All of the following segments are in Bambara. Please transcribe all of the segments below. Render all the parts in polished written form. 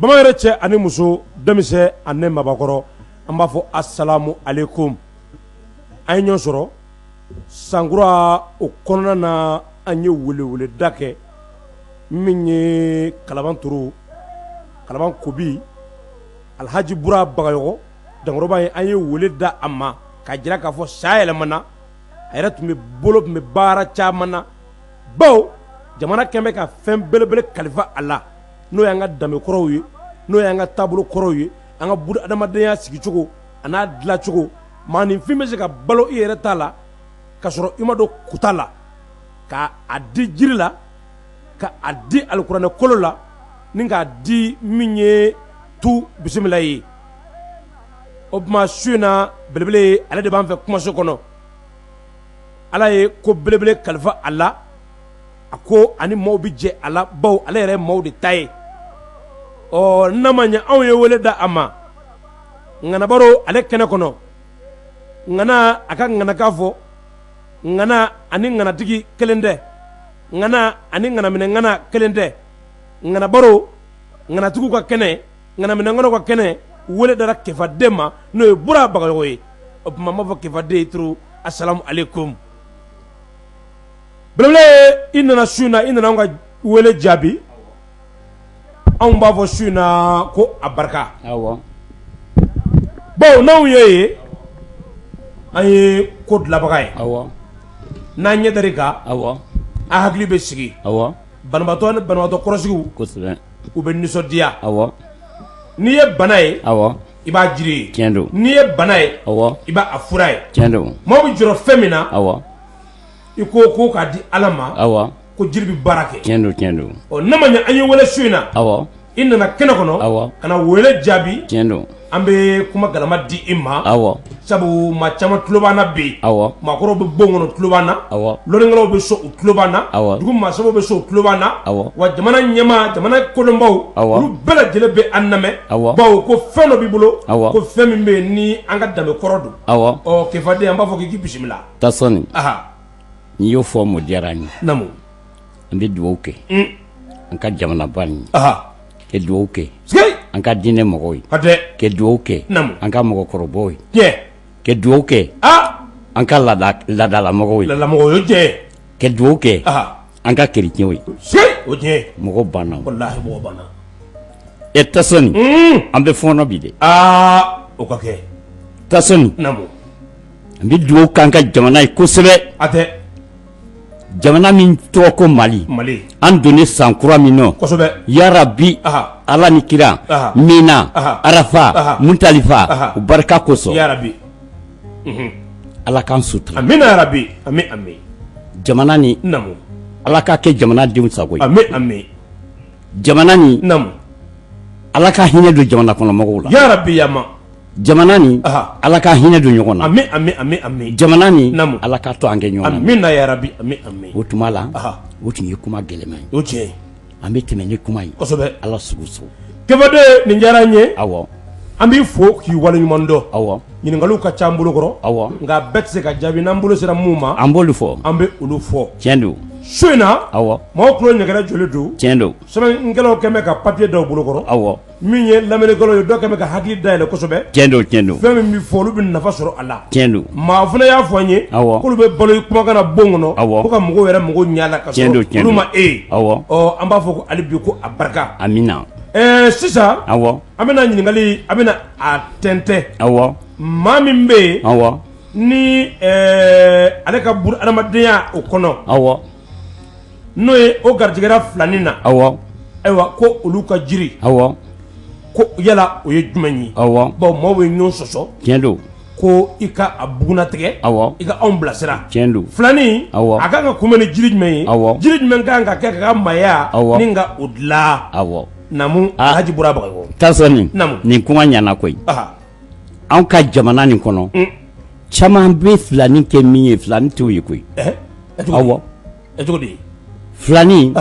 Bamanan yɛrɛ cɛ ani muso, denmisɛn ani mabakɔrɔ, an b'a fɔ asalamu alekum. An ye ɲɔgɔn sɔrɔ sankura o kɔnɔna na, an ye weleweleda kɛ min ye Kalaban Toro, Kalaban Kobi, Alhaji Bura Bagayɔgɔ dankɔrɔba ye. An ye wele da a ma k'a jira k'a fɔ san yɛlɛmana, a yɛrɛ tun bɛ bolo tun bɛ baara caman na, bawo jamana kɛlen bɛ ka fɛn belebele kalifa a la, n'o y'an ka danbe kɔrɔw ye, n'o y'an ka taabolo kɔrɔw ye, an ka buna adamadenya sigicogo a n'a dilacogo. Maaninfin bɛ se ka balo i yɛrɛ ta la ka sɔrɔ i ma don kuta la, ka a di jiri la, ka a di alikuranɛ kolo la, ni k'a di min ye tu bisimila ye. O tuma su in na, belebele ale de b'an fɛ kumaso kɔnɔ. Ala ye ko belebele kalifa a la, a ko ani maaw bɛ jɛ a la, bawo ale yɛrɛ maaw de ta ye. Ɔ n'a ma ɲɛ, anw ye wele da a ma ŋanabaro ale kɛnɛ kɔnɔ. Ŋana a ka ŋanakan fɔ, ŋana ani ŋanatigi kelen tɛ, ŋana ani ŋanaminɛ ŋana kelen tɛ. Ŋanabaro, ŋanatigiw ka kɛnɛ, ŋanaminɛ ŋanaw ka kɛnɛ, wele dara kefaden ma, n'o ye Bura Bagayɔgɔ ye. O tuma n b'a fɔ kefaden ye turu asalamu alekum. Belebele, i nana su in na, i nana anw ka wele jaabi. Anw b'a fɔ su in na ko a barika. Bawo n'anw ye ye, an ye ko dilabaga ye. N'an ɲɛ dar'i kan, an hakili bɛ sigi. Banabaatɔ ni banabaatɔ kɔrɔsigiw, kosɛbɛ, u bɛ nisɔndiya. N'i ye bana ye, i b'a jiri ye. Tiɲɛ don. N'i ye bana ye, i b'a a fura ye. Tiɲɛ don. Maaw bɛ jɔrɔ fɛn min na, i ko ko k'a di Ala ma, ko jiri bɛ baara kɛ. Tiɲɛ don, tiɲɛ don. Ɔ n'a ma ɲɛ an ye wele su in na, i nana kɛnɛ kɔnɔ ka na wele jaabi. Tiɲɛ don. An bɛ kuma galama di i ma, sabu maa caman tulo b'an na bi. Maakɔrɔw bɛ bon kɔnɔ, tulo b'an na. Lɔnnikɛlaw bɛ so, u tulo b'an na. Dugu maasabaw bɛ so, u tulo b'an na. Wa jamana ɲɛmaa, jamana kodɔnbaw, olu bɛɛ lajɛlen bɛ an lamɛn, bawo ko fɛn dɔ b'i bolo, ko fɛn min bɛ yen ni an ka danbe kɔrɔ don. Ɔ kefaden, an b'a fɔ k'i k'i bisimila. Tasɔni, n'i y'o fɔ, m'o diyara n ye. Naamu. An bɛ dugawu kɛ an ka jamanaba nin ye, kɛ dugawu kɛ an ka diinɛ mɔgɔw ye, kɛ dugawu kɛ an ka mɔgɔkɔrɔbaw ye, kɛ dugawu kɛ an ka laadalamɔgɔw ye, kɛ dugawu kɛ an ka kerecɛnw ye. O tiɲɛ. Mɔgɔ banna. Walahi, mɔgɔ banna. E Tasɔni, an bɛ fɔɔnɔ bi dɛ. Aa, o ka kɛ. Tasɔni, an bɛ dugawu k'an ka jamana ye kosɛbɛ. A tɛ. Jamana min tɔgɔ ko Mali, Mali, an donnen san kura min nɔ, yarabi Ala ni kira, Mina, Arafa, Mutalifa, u barika kosɔn, yarabi, Ala k'an sutura. Amina yarabi, ami ami. Jamana nin, Ala k'a kɛ jamana denw sago ye. Ami ami. Jamana nin, Ala ka hinɛ don jamana kɔnɔmɔgɔw la. Yarabi yama. Jamana nin, Ala ka hinɛ don ɲɔgɔn na. Ami ami ami ami. Jamana nin, Ala k'a to an kɛ ɲɔgɔn na. Amina yarabi, ami ami. O tuma la, o tun ye kuma gɛlɛman ye. O tiɲɛ. An bɛ tɛmɛ ni kuma ye. Kosɛbɛ. Ala sugu so. Kefaden, nin diyara n ye. Awɔ. An b'i fo k'i waleɲuman dɔn. Awɔ. Ɲininkaliw ka ca an bolo kɔrɔ. Awɔ. Nka bɛɛ tɛ se ka jaabi. N'an bolo sera mun ma, an b'olu fɔ. An bɛ olu fɔ. Tiɲɛ don. Su in na. Awɔ. Maaw tulo ɲɛgɛnɛ joli don. Tiɲɛ don. Sɛbɛnnikɛlaw kɛlen bɛ ka papier da u bolo kɔrɔ. Awɔ. Min ye lamɛnnikɛlaw ye, dɔw kɛlen bɛ ka hakili dayɛlɛ kosɛbɛ. Tiɲɛ don, tiɲɛ don. Fɛn min bɛ fɔ, olu bɛ nafa sɔrɔ a la. Tiɲɛ don. Maa fana y'a fɔ an ye. Awɔ. K'olu bɛ balo i kumakan na bon kɔnɔ. Awɔ. Ko ka mɔgɔw yɛrɛ mago ɲɛ a la ka sɔrɔ. Tiɲɛ don, tiɲɛ don. Olu ma e ye. Awɔ. Ɔ an b'a fɔ ko hali bi ko a barika. Amina. Ɛɛ sisan. Awɔ. An bɛna ɲininkali, an bɛna a tɛntɛn. Awɔ. Maa min bɛ yen. Awɔ. Ni ɛɛ ale ka buna adamadenya o kɔnɔ. Awɔ. N'o ye o garijɛgɛra filanin na. Awɔ. Ayiwa, ko olu ka jiri. Awɔ. Ko yala o ye jumɛn ye? Awɔ. Bawo maaw bɛ ɲɔgɔn sɔsɔ. Tiɲɛ don. Ko i ka a bugunnatigɛ. Awɔ. I ka anw bilasira. Tiɲɛ don. Filanin. Awɔ. A kan ka kunbɛn ni jiri jumɛn ye? Awɔ. Jiri jumɛn kan ka kɛ k'a ka maaya. Awɔ. Ni ka o dilan. Awɔ. Naamu Alhaji Bura Bagayogo. Tasɔni. Naamu. Nin kuma ɲɛna koyi. Aha. Anw ka jamana nin kɔnɔ, caman bɛ filanin kɛ min ye, filanin t'o ye koyi. Ɛhɛ. Awɔ. Cogo di? Filanin,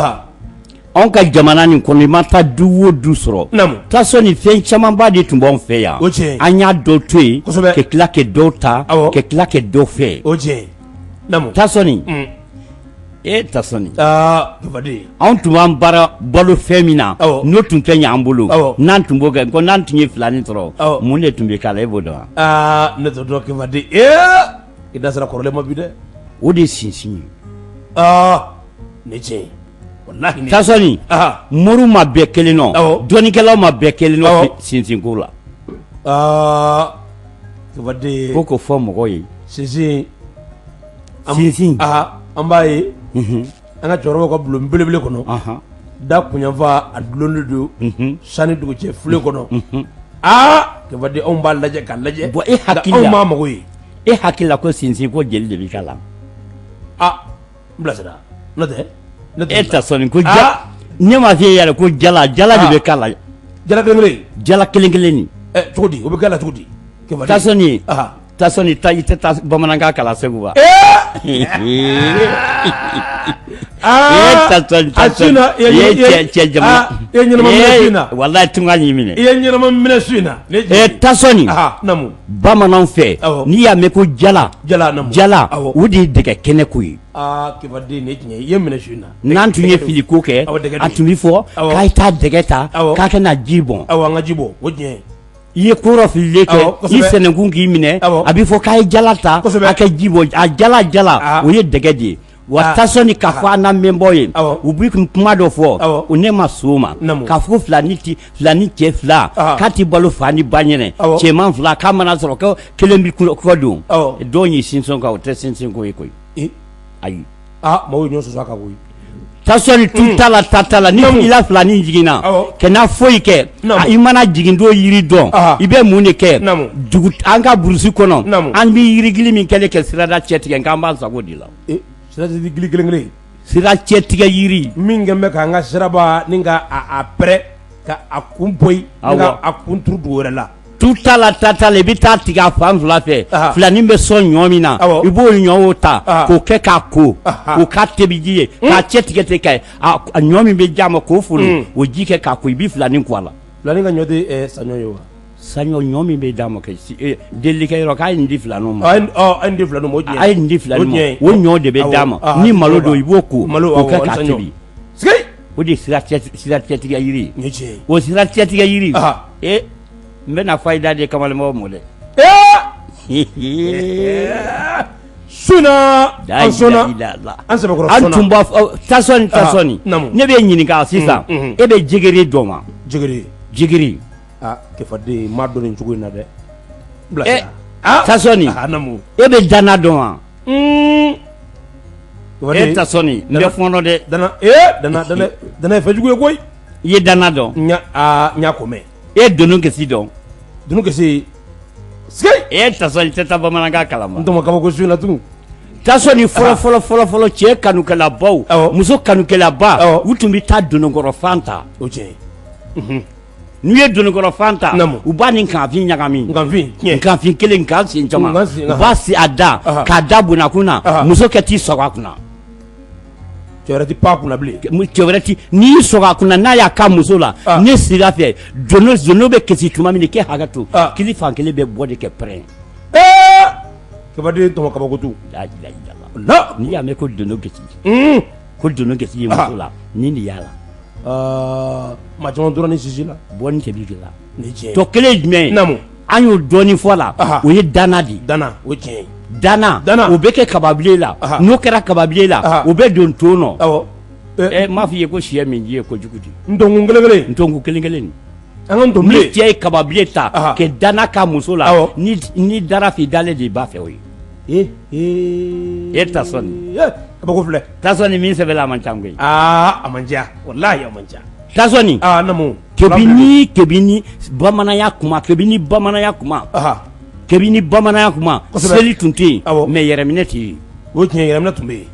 anw ka jamana nin kɔnɔ, i ma taa du o du sɔrɔ, naamu, Tasɔni, fɛn camanba de tun b'anw fɛ yan. O tiɲɛ. An y'a dɔw to yen, kosɛbɛ, ka tila kɛ dɔw ta, awɔ, ka tila kɛ dɔw fɛ. O tiɲɛ, naamu. Tasɔni, E Tasɔni, aa Kefaden, anw tun b'an baara balo fɛn min na, awɔ, n'o tun tɛ ɲɛ an bolo, awɔ, n'an tun b'o kɛ ko n'an tun ye filani sɔrɔ, awɔ, mun de tun bɛ k'a la e b'o dɔn wa? Aa ne t'o dɔn Kefaden, ee i da sera kɔrɔlen ma bi dɛ. O de ye sinsin ye. Aa nin ye tiɲɛ ye walahi. Tasɔni, moriw ma bɛɛ kelen nɔ, awɔ, dɔnnikɛlaw ma bɛɛ kelen nɔ sinsinko la. Aa Kefaden, ko k'o fɔ mɔgɔw ye. Sinsin. Sinsin an b'a ye an ka cɛkɔrɔbaw ka bulon belebele kɔnɔ da kunyanfan a dulonnen don sani dugu cɛ filen kɔnɔ aa Kefaden anw b'a lajɛ k'a lajɛ bon e hakili anw m'a mago ye e hakili la ko sinsin ko jeli de bɛ k'a la aa n bilasira n'o tɛ e Tasɔni ko ja ne m'a f'i ye yɛrɛ ko jala jala de bɛ k'a la jala kelen kelen jala kelen kelen nin cogo di o bɛ k'a la cogo di Tasɔni Tasɔni ta i tɛ taa bamanankan kalan Segu wa walayi tunga y'i minɛ i ye ɲɛnama minɛ su in na Tasɔni bamananw fɛ n'i y'a mɛn ko jala jala o de ye dɛgɛ kɛnɛ ko ye n'an tun ye fili ko kɛ a tun bɛ fɔ k'a ye taa dɛgɛ ta k'a ka na ji bɔn an ka ji bɔn o tiɲɛ i ye ko fililen kɛ i sɛnɛkun k'i minɛ a bɛ fɔ k'a ye jala ta a ka ji bɔn a jala jala o ye dɛgɛ de ye wa Tasɔni k'a fɔ an lamɛnbaaw ye u bɛ kuma dɔ fɔ o ne ma sɔn o ma k'a fɔ filani cɛ fila k'a tɛ balo fa ni ba ɲɛna cɛman fila k'a mana sɔrɔ ko kelen bɛ kɔ don dɔw y'i sinsin kan o tɛ sinsin ko ye koyi ayi maaw ye ɲɔ sɔsɔ a kan koyi Tasɔni tu t'a la ta t'a la ni i la filani jiginna kana foyi kɛ i mana jigin don yiri dɔn i bɛ mun de kɛ dugu an ka burusi kɔnɔ an bɛ yirigili min kɛlen kɛ sirada cɛ tigɛ k'an b'an sago de la siragili kelen kelen sira cɛ tigɛ yiri min kɛlen bɛ k'an ka siraba ni ka a pɛrɛn ka a kun bɔ yen ka a kun turu dugu wɛrɛ la tu t'a la ta t'a la i bɛ taa tigɛ a fan fila fɛ filanin bɛ sɔn ɲɔ min na i b'o ɲɔ o ta k'o kɛ k'a ko k'o k'a tebiji ye k'a cɛ tigɛ ten ka a ɲɔ min bɛ d'a ma k'o folo o ji kɛ k'a ko i bɛ filanin ko a la filanin ka ɲɔ tɛ saɲɔ ye wa saɲɔ ɲɔ min bɛ d'a ma kɛ delilikɛyɔrɔ k'a ye nin di filaninw ma a ye nin di filaninw ma o a ye nin di filaninw ma o ɲɔ de bɛ d'a ma ni malo don i b'o ko k'o kɛ k'a tobi o de ye sira cɛtigɛ yiri ye o sira cɛtigɛ yiri ee n bɛna fayida di kamalenbaw ma dɛ su in na an sɔnna an sɛbɛkɔrɔ an tun b'a fɔ Tasɔni Tasɔni ne b'e ɲininka sisan e bɛ jegere dɔn wa jegere jegere aa Kefaden n m'a dɔn nin cogo in na dɛ Tasɔni e bɛ danna dɔn wa e Tasɔni n bɛ fɔɔnɔ dɛ danna ye fɛnjugu ye koyi i ye danna dɔn n y'a ko mɛn e dunun gese dɔn dunun gese e Tasɔni tɛ taa bamanankan kalan n tɔmɔ kabako su in na tugun Tasɔni fɔlɔ fɔlɔ fɔlɔ fɔlɔ cɛ kanukɛlabaw muso kanukɛlaba u tun bɛ taa dononkɔrɔfan ta o tiɲɛ ye n'u ye dononkɔrɔfan ta u b'a ni nkanfin ɲagami nkanfin kelen nkan sen caman u b'a a da k'a da bunakun na muso kɛ t'i sɔgɔ a kunna cɛ wɛrɛ tɛ pan a kunna bilen cɛ wɛrɛ ti n'i y'i sɔgɔ a kunna n'a y'a ka muso la ne sira fɛ dono bɛ kasi tuma min kɛ hakɛ to kili fan kelen bɛ bɔ de kɛ pɛrɛn Kefaden tɔmɔ kabako tu la n'i y'a mɛn ko dono gasi ko dono gasi ye muso la nin de y'a la maa caman tora ni sisi la bɔnni cɛ b'i la tɔ kelen ye jumɛn ye an y'o dɔɔnin fɔ a la o ye danna de ye danna o tiɲɛ ye danna o bɛ kɛ kababilen la n'o kɛra kababilen la o bɛ don to nɔ ɛ n m'a fɔ i ye ko sɛ min ji ye kojugu di ntonkun kelen kelen ntonkun kelen kelen an ka ntonbilen ni cɛ ye kababilen ta kɛ danna k'a muso la ni dara f'i dalen de i b'a fɛ o ye e Tasɔni kabako filɛ Tasɔni min sɛbɛnla a man ca koyi aa a man ca walahi a man ca Tasɔni aa namu kabini kabini bamananya kuma kabini bamananya kuma kabini bamananya kuma seli tun tɛ yen mais yɛrɛminɛ tɛ yen o tiɲɛ yɛrɛminɛ tun bɛ yen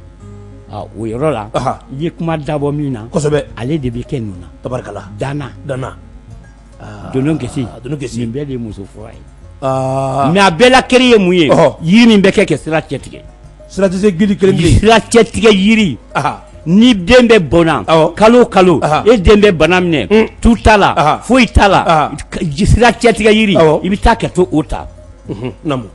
o yɔrɔ la i ye kuma dabɔ min na kosɛbɛ ale de bɛ kɛ ninnu na tabarikala danna danna donon gese donon gese nin bɛɛ de ye muso fura ye mais a bɛɛ la kere ye mun ye yiri min bɛ kɛ ka sira cɛ tigɛ sira tɛ se gili kelen kelen sira cɛ tigɛ yiri ni den bɛ bɔnna kalo kalo e den bɛ bana minɛ tu t'a la foyi t'a la sira cɛ tigɛ yiri i bɛ taa kɛ to o ta naamu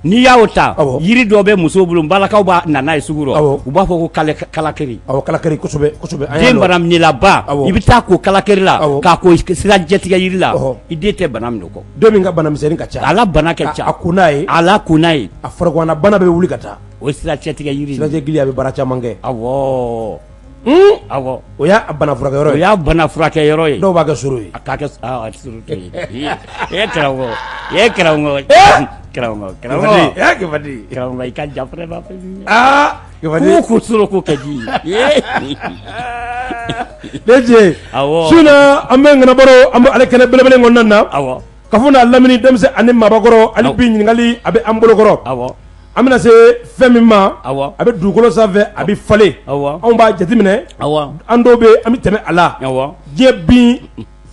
N'i y'o ta, yiri dɔ bɛ musow bolo, n balakaw b'a na n'a ye sugu rɔ, u b'a fɔ ko kalakeri. Awɔ, kalakeri, kosɛbɛ kosɛbɛ. Den banaminɛlaba, i bɛ taa ko kalakeri la, k'a ko sirajɛtigɛ yiri la, i den tɛ bana minɛ o kɔ. Den min ka banamisɛnnin ka ca, a la bana ka ca, a ko n'a ye, a la ko n'a ye, a faragwanna bana bɛ wuli ka taa. O sirajɛtigɛ yiri, sirajɛ gili, a bɛ baara caman kɛ. Awɔ. Awɔ. O y'a bana furakɛyɔrɔ ye. O y'a bana furakɛyɔrɔ ye. Dɔw b'a kɛ soro ye. A k'a kɛ soro ye. E karamɔgɔ, e karamɔgɔ, karamɔgɔ, karamɔgɔ, karamɔgɔ, i ka jan vraiment. Aa, ko ko soro ko ka di ye. DG. Awɔ. Su in na an bɛ ŋanabaro, an bɛ ale kɛnɛ belebele kɔnɔna na. Awɔ. Kafo n'a lamini, denmisɛn ani maabakɔrɔ, hali bi ɲininkali a bɛ an bolokɔrɔ. Awɔ. An bɛna se fɛn min ma, awɔ, a bɛ dugukolo sanfɛ, a bɛ falen, awɔ, anw b'a jateminɛ, awɔ, an dɔw bɛ an bɛ tɛmɛ a la, awɔ, diɲɛ bin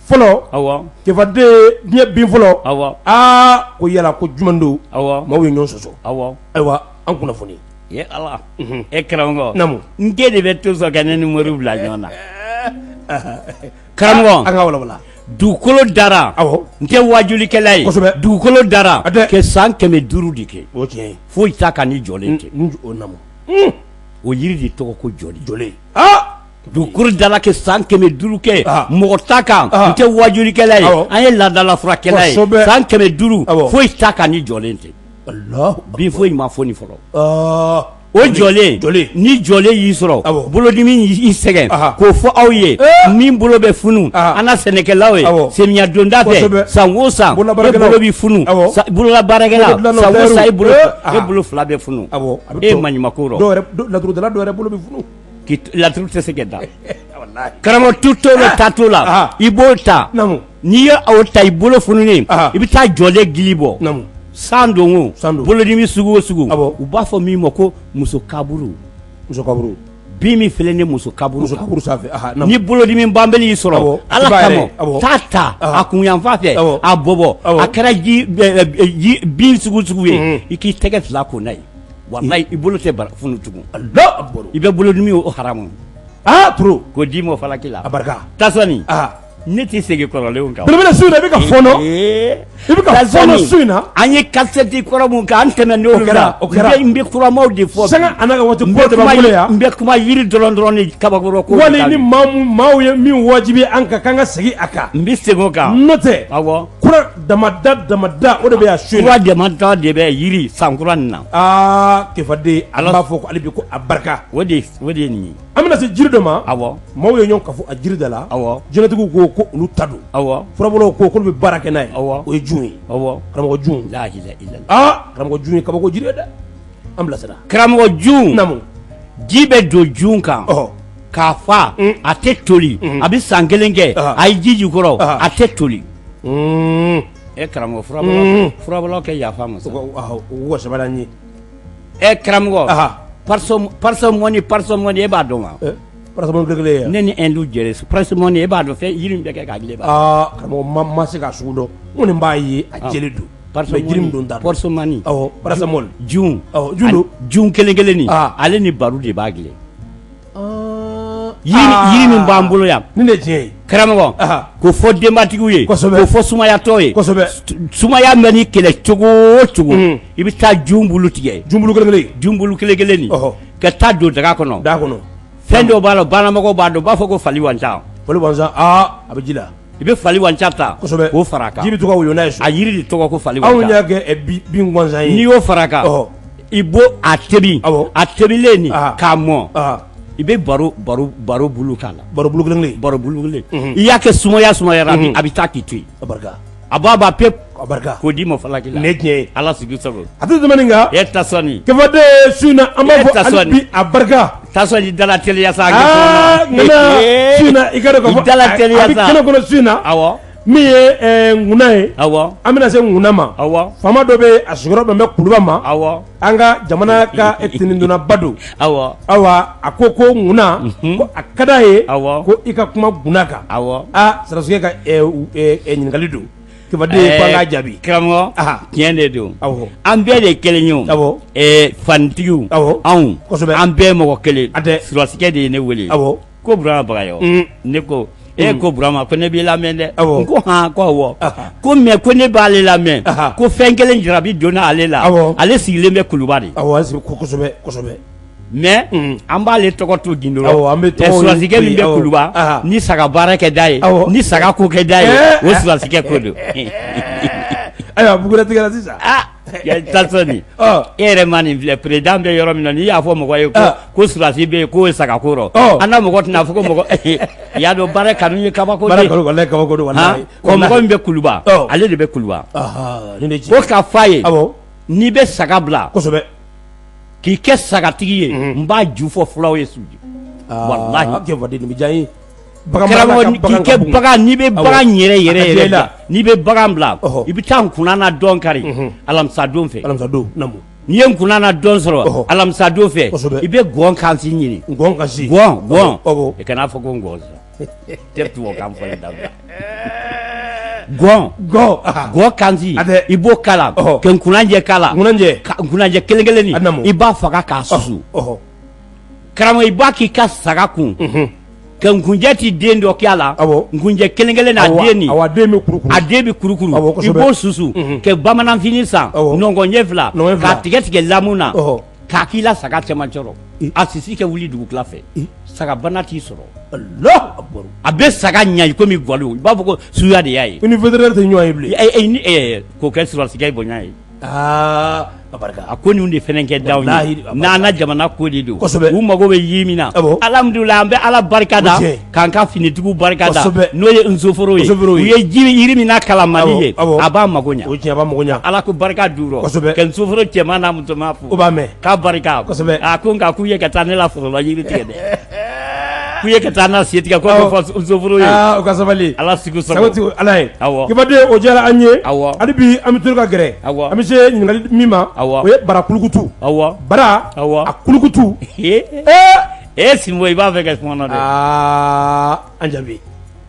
fɔlɔ, awɔ, Kefaden, diɲɛ bin fɔlɔ, awɔ, aa ko yala ko jumɛn don, awɔ, maaw ye ɲɔgɔn sɔsɔ, awɔ, ayiwa an kunnafoni. Ye Ala, e karamɔgɔ, naamu, n den de bɛ to sɔn ka ne ni moriw bila ɲɔgɔn na. Karamɔgɔ, an ka walawala. Dugukolo dara, awɔ, n tɛ waajulikɛla ye, kosɛbɛ, dugukolo dara kɛ san 500 de kɛ, o tiɲɛ ye, foyi t'a kan ni jɔlen tɛ. O naamu, o yiri de tɔgɔ ko jɔlen. Jɔlen, aa, dugukolo dara kɛ san 500 kɛ, mɔgɔ t'a kan, n tɛ waajulikɛla ye, an ye laadala furakɛla ye, san 500 foyi t'a kan ni jɔlen tɛ. Bin foyi ma foni fɔlɔ. O jɔlen, ni jɔlen y'i sɔrɔ, bolodimi y'i sɛgɛn, k'o fɔ aw ye, min bolo bɛ funu, an na sɛnɛkɛlaw ye, samiya donda fɛ, san o san e bolo bɛ funu, bololabaarakɛla, san o san e bolo, e bolo fila bɛ funu, e ye maɲumako rɔ, laturudala dɔw yɛrɛ bolo bɛ funu, laturu tɛ se ka da. Karamɔgɔ, tu t'o la, ta t'o la, i b'o ta. N'i ye o ta, i bolo fununen, i bɛ taa jɔlen gili bɔ, san don o, bolodimi sugu o sugu, u b'a fɔ min ma ko muso kaburu. Muso kaburu, bin min filɛ ni muso kaburu, muso kaburu sanfɛ. Ni bolodimi banbali y'i sɔrɔ, Ala kama, taa ta a kunyanfan fɛ, a bɔbɔ, a kɛra ji bin sugu sugu ye, i k'i tɛgɛ fila ko n'a ye, walayi i bolo tɛ funu tugun. I bɛ bolodimi o haramu. Aa, trop. K'o d'i ma falaki la. A barika. Tasɔni. Ne tɛ segin kɔrɔlenw kan. Belebele, su in na i bɛ ka fɔɔnɔ. I bɛ ka fɔɔnɔ su in na. An ye kasɛti kɔrɔ mun kɛ, an tɛmɛ n'olu la. O kɛra. N bɛ kuramaw de fɔ. Sanga a n'a ka waati ko de b'an bolo yan. N bɛ kuma yiri dɔrɔn dɔrɔn ni kabakɔrɔ ko. Wali ni maa mun maaw ye min wajibi an kan k'an ka segin a kan. N bɛ segin o kan. N'o tɛ. Awɔ. Kura damada damada, o de bɛ yan su in na. Kura damada de bɛ yiri san kura nin na. Aa, Kefaden, ala b'a fɔ ko hali bi ko a barika. O de ye nin ye. An bɛna se jiri dɔ ma. Awɔ. Maaw ye ɲɔgɔn kafo a jiri da la. Awɔ. Jinɛtigiw ko ko olu ta don. Awɔ. Furabɔlaw ko k'olu bɛ baara kɛ n'a ye. Awɔ. O ye jun ye. Awɔ. Karamɔgɔ jun. La ilaha illallah. Aa, karamɔgɔ, jun ye kabako jiri ye dɛ. An bilasira. Karamɔgɔ, jun. Naamu. Ji bɛ don jun kan. Ɔhɔ. K'a fa, a tɛ toli, a bɛ san kelen kɛ, a ye ji jukɔrɔ, a tɛ toli. E karamɔgɔ, furabɔlaw kɛ yafa ma sa. U ka sabali an ye. Ɛ karamɔgɔ, parcimonie, parcimonie, e b'a dɔn wa? Parcimonie kelen ye. Ne ni Hindu jɛra parcimonie, e b'a dɔn fɛn jiri min bɛ kɛ k'a dilan? Aa karamɔgɔ, ma se k'a sugu dɔn, n kɔni b'a ye a jɛlen don. Mais jiri min don, t'a dɔn. Parcimonie. Awɔ, paracétamol. Jun. Awɔ, jun don. Jun kelen kelen nin, ale ni baro de b'a dilan. Yiri min b'an bolo yan, nin de tiɲɛ ye. Karamɔgɔ, k'o fɔ denbatigiw ye, k'o fɔ sumayatɔ ye, sumaya bɛ n'i kɛlɛ cogo o cogo, i bɛ taa jun bulu tigɛ, junbulu kelen kelen, junbulu kelen kelen nin, ka taa don daga kɔnɔ, daga kɔnɔ, fɛn dɔw b'a la, banamɔgɔw b'a dɔn, u b'a fɔ ko fali wanca, fali wanca, aa a bɛ ji la, i bɛ fali wanca ta, kosɛbɛ, k'o fara a kan, ji bɛ to ka woyo n'a ye so, a yiri de tɔgɔ ko fali wanca, anw y'a kɛ bin gansan ye, n'i y'o fara a kan, i b'o a tobi, a tobilen nin k'a mɔ, i bɛ baro baro baro bulu k'a la, baro bulu kelen kelen, baro bulu kelen, i y'a kɛ sumaya sumayara, a bɛ taa k'i to yen, a barika, a b'a ban pewu, a barika, k'o d'i ma falaki la, nin ye tiɲɛ ye, Ala sigi sago, a tɛ tɛmɛ nin kan, e Tasɔni, Kefaden, su in na an b'a fɔ hali bi a barika, Tasɔni dala teliya sa, aa ŋana su in na i ka dɔn k'a fɔ dala teliya a bɛ kɛnɛ kɔnɔ su in na, awɔ, min ye ŋuna ye, awɔ, an bɛna se ŋuna ma, awɔ, faama dɔ bɛ a sigiyɔrɔ bɛn bɛ Kuluba ma, awɔ, an ka jamana ka tinidonnaba don, awɔ, ayiwa a ko ko ŋuna ko a ka d'a ye, awɔ, ko i ka kuma ŋuna kan, awɔ, aa sɔrɔdasikɛ ka ɲininkali don Kefaden ko an k'a jaabi, karamɔgɔ, tiɲɛ de don, awɔ, an bɛɛ de ye kelen ye o, awɔ, fanitigiw, awɔ, anw, kosɛbɛ, an bɛɛ mɔgɔ kelen, a tɛ, sɔrɔdasikɛ de ye ne wele, awɔ, ko Burama Bagayɔgɔ, ne ko E ko Burama ko ne b'i lamɛn dɛ, n ko han, ko awɔ, ko mais ko ne b'ale lamɛn, ko fɛn kelen jarabi donna ale la, ale sigilen bɛ Kuluba de, awɔ, kosɛbɛ kosɛbɛ, mais an b'ale tɔgɔ to gindo la, an bɛ sɔrɔdasikɛ min bɛ Kuluba ni saga baara kɛ da ye, ni saga ko kɛ da ye, o sɔrɔdasikɛ ko don. Ayiwa, bugunatigɛ sisan. Tasɔni, e yɛrɛ ma nin filɛ, président bɛ yɔrɔ min na, n'i y'a fɔ mɔgɔ ye ko sɔrɔdasi bɛ yen k'o ye sagako rɔ, an na mɔgɔ tɛna fɔ ko mɔgɔ i y'a dɔn baara kanu ye kabako de ye, kabako don, ko mɔgɔ min bɛ Kuluba, ale de bɛ Kuluba, ko k'a f'a ye n'i bɛ saga bila kosɛbɛ k'i kɛ sagatigi ye, n b'a ju fɔ fulaw ye su walahi karamɔgɔ, k'i kɛ bagan, n'i bɛ bagan yɛrɛ yɛrɛ yɛrɛ la, n'i bɛ bagan bila, i bɛ taa nkunan na dɔn kari alamisadon fɛ, n'i ye nkunan na dɔn sɔrɔ alamisadon fɛ, i bɛ gɔn kansi ɲini, gɔn kansi, gɔn gɔn, i kan'a fɔ ko ngɔn sisan, tɛ tubabukan fɔli dabila, gɔn gɔn gɔn kansi, i b'o k'a la ka nkunanjɛ k'a la, nkunanjɛ kelen kelennin, i b'a faga k'a susu, karamɔgɔ, i b'a k'i ka saga kun ka nkunjɛ ti den dɔ kɛ a la, nkunjɛ kelen kelen n'a den nin, a den bɛ kurukuru, a den bɛ kurukuru, i b'o susu ka bamananfini san nɔngɔn ɲɛ fila k'a tigɛ tigɛ lamu na k'a k'i la saga cɛmancɛ rɔ, a sisi kɛ wuli dugutila fɛ, saga bana t'i sɔrɔ, a bɛ saga ɲɛ i komi galo, i b'a fɔ ko suya de y'a ye. I ni vétérinaire tɛ ɲɔgɔn ye bilen. K'o kɛ sɔrɔdasikɛ bonya ye. Aa, a barika. A ko ninnu de fana kɛ d'aw ye n'an na jamana ko de don, u mago bɛ yiri min na, alhamdulilayi, an bɛ Ala barika da k'an ka finitigiw barika da, n'o ye nsoforo ye, u ye jiri min na kalan Mali ye, a b'a mago ɲɛ, Ala ko barika d'u rɔ, ka nsoforo cɛman n'a musoman fo, u b'a mɛn, k'a barika, a ko nka k'u ye ka taa ne la forola yiri tigɛ dɛ, k'u ye ka taa n'a sen tigɛ, ko fɔ nsoforo ye, u ka sabali, Ala sigi sago Ala ye. Awɔ, kibaden, o diyara an ye. Awɔ, hali bi an bɛ to ka gɛrɛ. Awɔ, an bɛ se ɲininkali min ma. Awɔ, o ye bara kulukutu. Awɔ, bara. Awɔ, a kulukutu. Ee Sinbo, i b'a fɛ ka fɔɔnɔ dɛ. Aa, an jaabi.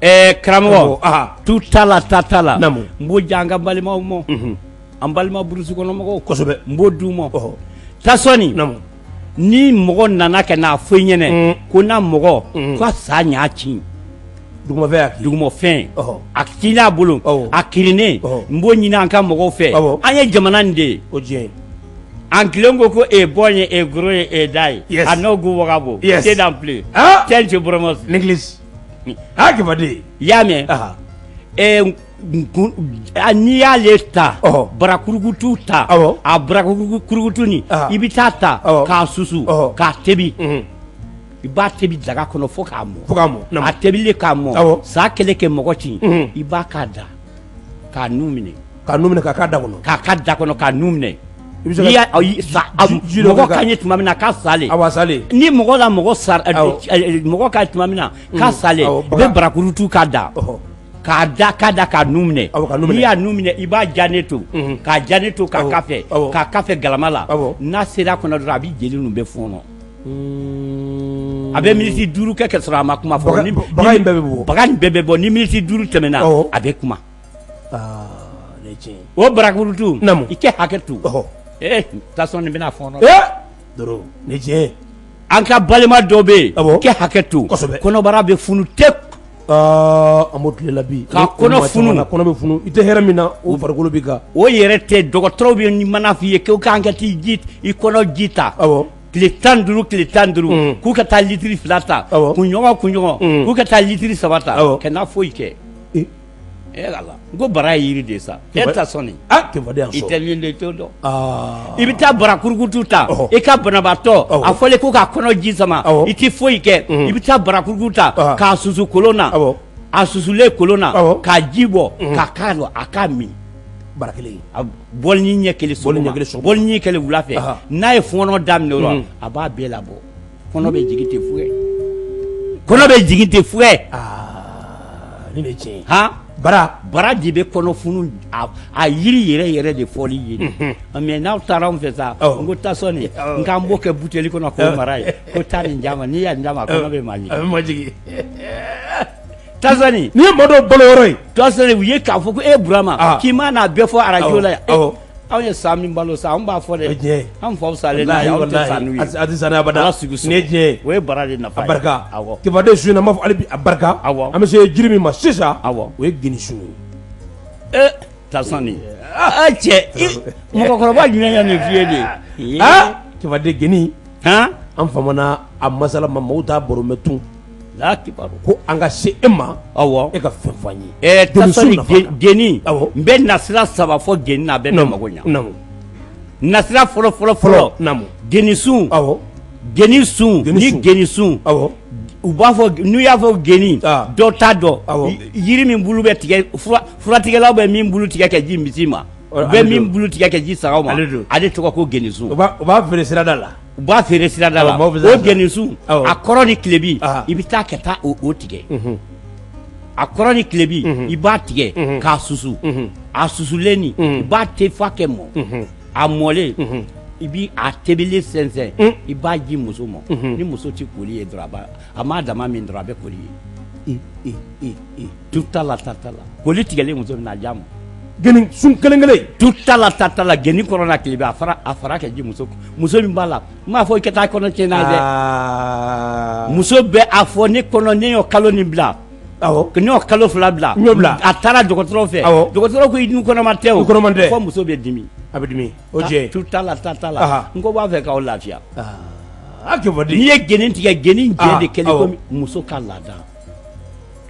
Ɛɛ karamɔgɔ, tu t'a la, ta t'a la, n b'o di an ka balimaw ma, an balima burusi kɔnɔ mɔgɔw. N b'o d'u ma. Tasɔni, ni mɔgɔ nana ka n'a fɔ i ɲɛnɛ ko n'a mɔgɔ ka sa ɲa ci dugumafɛn, a ci n'a bolo a kirinnen, n b'o ɲini an ka mɔgɔw fɛ, an ye jamana nin de ye. An tilen ko e bɔ ye e goro ye e da ye a n'o go waga bɔ te dan plus tɛ cɛ bɔrɔmɔ aa, kibaden. I y'a mɛn, n'i y'ale ta, barakurukutu ta, a barakurukutu nin, i bɛ taa ta k'a susu k'a tebi, i b'a tebi daga kɔnɔ fo k'a mɔ, fo k'a mɔ, a tebilen k'a mɔ, sa kelen kɛ mɔgɔ ci, i b'a k'a da k'a nun minɛ, k'a nun minɛ, k'a k'a da kɔnɔ, k'a k'a da kɔnɔ k'a nun minɛ. Mɔgɔ ka ye tuma min na k'a salen, ni mɔgɔ la mɔgɔ sara, mɔgɔ ka tuma min na k'a salen, i bɛ barakurutu k'a da, k'a da k'a da k'a nun minɛ. N'i y'a nun minɛ, i b'a janen to, k'a janen to, k'a k'a fɛ, k'a k'a fɛ galama la. N'a sera a kɔnɔ dɔrɔn, a bɛ jeli ninnu bɛɛ fɔɔnɔ. A bɛ miniti 5 kɛ ka sɔrɔ a ma kuma fɔlɔ. Baga in bɛɛ bɛ bɔ. Baga in bɛɛ bɛ bɔ. Ni miniti 5 tɛmɛna, a bɛ kuma. O barakurutu, i kɛ hakɛ to, ee tasɔn nin bɛna fɔɔnɔ. Ni tiɲɛ. An ka balima dɔ bɛ yen, kɛ hakɛ to, kɔnɔbara bɛ funu te. An b'o tile la bi. Ka kɔnɔ funu. Kɔnɔ bɛ funu, i tɛ hɛrɛ min na, o farikolo b'i kan. O yɛrɛ tɛ, dɔgɔtɔrɔw bɛ mana f'i ye k'o k'an ka t'i ji, i kɔnɔ ji ta. Tile 15, tile 15, k'u ka taa litiri 2 ta kunɲɔgɔn kunɲɔgɔn, k'u ka taa litiri 3 ta, ka n'a foyi kɛ. E ala, n ko bara ye yiri de ye sa. E ta sɔnni i tɛ min dɔn, i t'o dɔn. I bɛ taa bara kurukutu ta, i ka banabaatɔ a fɔlen ko k'a kɔnɔ ji sama, i tɛ foyi kɛ. I bɛ taa bara kurukutu ta k'a susu kolon na, a susulen kolon na, k'a ji bɔ k'a k'a la, a k'a min. Bara kelen. Bɔlini ɲɛ kelen sɔgɔma, bɔlini ɲɛ kelen wula fɛ, n'a ye fɔɔnɔ daminɛ o la, a b'a bɛɛ labɔ, kɔnɔ bɛ jigin ten fuɛ, kɔnɔ bɛ jigin ten fuɛ. Nin de ye tiɲɛ ye. Han. Bara. Bara de bɛ kɔnɔ funu, a yiri yɛrɛ yɛrɛ de fɔli ye. Mais n'aw taara anw fɛ sa, n ko tasɔn n k'an b'o kɛ buteli kɔnɔ k'o mara yen, ko taa nin d'a ma, n'i y'a d'a ma, a kɔnɔ bɛ majigin. A bɛ majigin. Tasɔni. N'i ye maa dɔw balo yɔrɔ ye. Tasɔni, u ye k'a fɔ ko e Burama, k'i ma n'a bɛɛ fɔ arajo la yan. Anw ye san min balo sa, anw b'a fɔ O ye dɛ. Tiɲɛ ye. Anw faw salen n'a ye, anw tɛ sa n'u ye. A tɛ sa n'a ye abada. Ala sigi Nin ye tiɲɛ ye. O ye bara de nafa A ye. barika. Awɔ. Kibaden su in na, an b'a fɔ hali bi a barika. Awɔ. An bɛ se jiri min ma sisan, Awɔ. o ye genisun ye. Ee, Tasɔni, aa cɛ, mɔgɔkɔrɔba jumɛn ye nin f'i ye de? Aa, kibaden, geni, Han. an famana a masala ma, maaw t'a baro mɛn tun. La kibaru. Ko an ka se e ma, e ka fɛn fɔ an ye Ɛɛ. genisun Tasɔni, nafa kan. Geni, Awɔ. n bɛ nasira saba fɔ geni na, a bɛɛ bɛ mago ɲa. Nasira fɔlɔ fɔlɔ fɔlɔ, genisun. Genisun. Genisun. Ni genisun, u b'a fɔ, n'u y'a fɔ geni, dɔ t'a dɔn. Yiri min bulu bɛ tigɛ, furatigɛlaw bɛ min bulu tigɛ ka ji misi ma, u bɛ Ale min don. bulu tigɛ ka ji sagaw ma, Ale don. ale tɔgɔ ko genisun. U b'a feere sirada la. U b'a feere sirada la. Awɔ, maaw bɛ se O ka san. genisun, a kɔrɔ ni tilebi, i bɛ taa ka taa o tigɛ. A kɔrɔ ni tilebi, i b'a tigɛ k'a susu. A susulen nin, i b'a te f'a kɛ mɔ. A mɔlen, i bi a tebilen sɛnsɛn, i b'a ji muso ma. Ni muso ti koli ye dɔrɔn, a b'a a m'a dama min dɔrɔn, a bɛ koli ye. E e e! Tu t'a la, ta t'a la, koli tigɛlen muso min na, a ja ma. Geni sun kelen kelen. Tu t'a la, ta t'a la, geni kɔrɔ na tilebi, a fara kɛ ji muso. Muso min b'a la, n m'a fɔ i ka taa kɔnɔ tiɲɛ n'a ye dɛ. Muso bɛ a fɔ ne kɔnɔ, ne y'o kalo nin bila, ne y'o kalo 2 bila. N y'o bila. A taara dɔgɔtɔrɔ fɛ, dɔgɔtɔrɔ ko i dun kɔnɔma tɛ o. I kɔnɔman tɛ. Fɔ muso bɛ dimi. A bɛ dimi, o tiɲɛ. Tu t'a la, ta t'a la, n ko b'a fɛ k'aw lafiya. A kɛ. N'i ye geni tigɛ, geni jɛ de kɛli komi muso ka laada,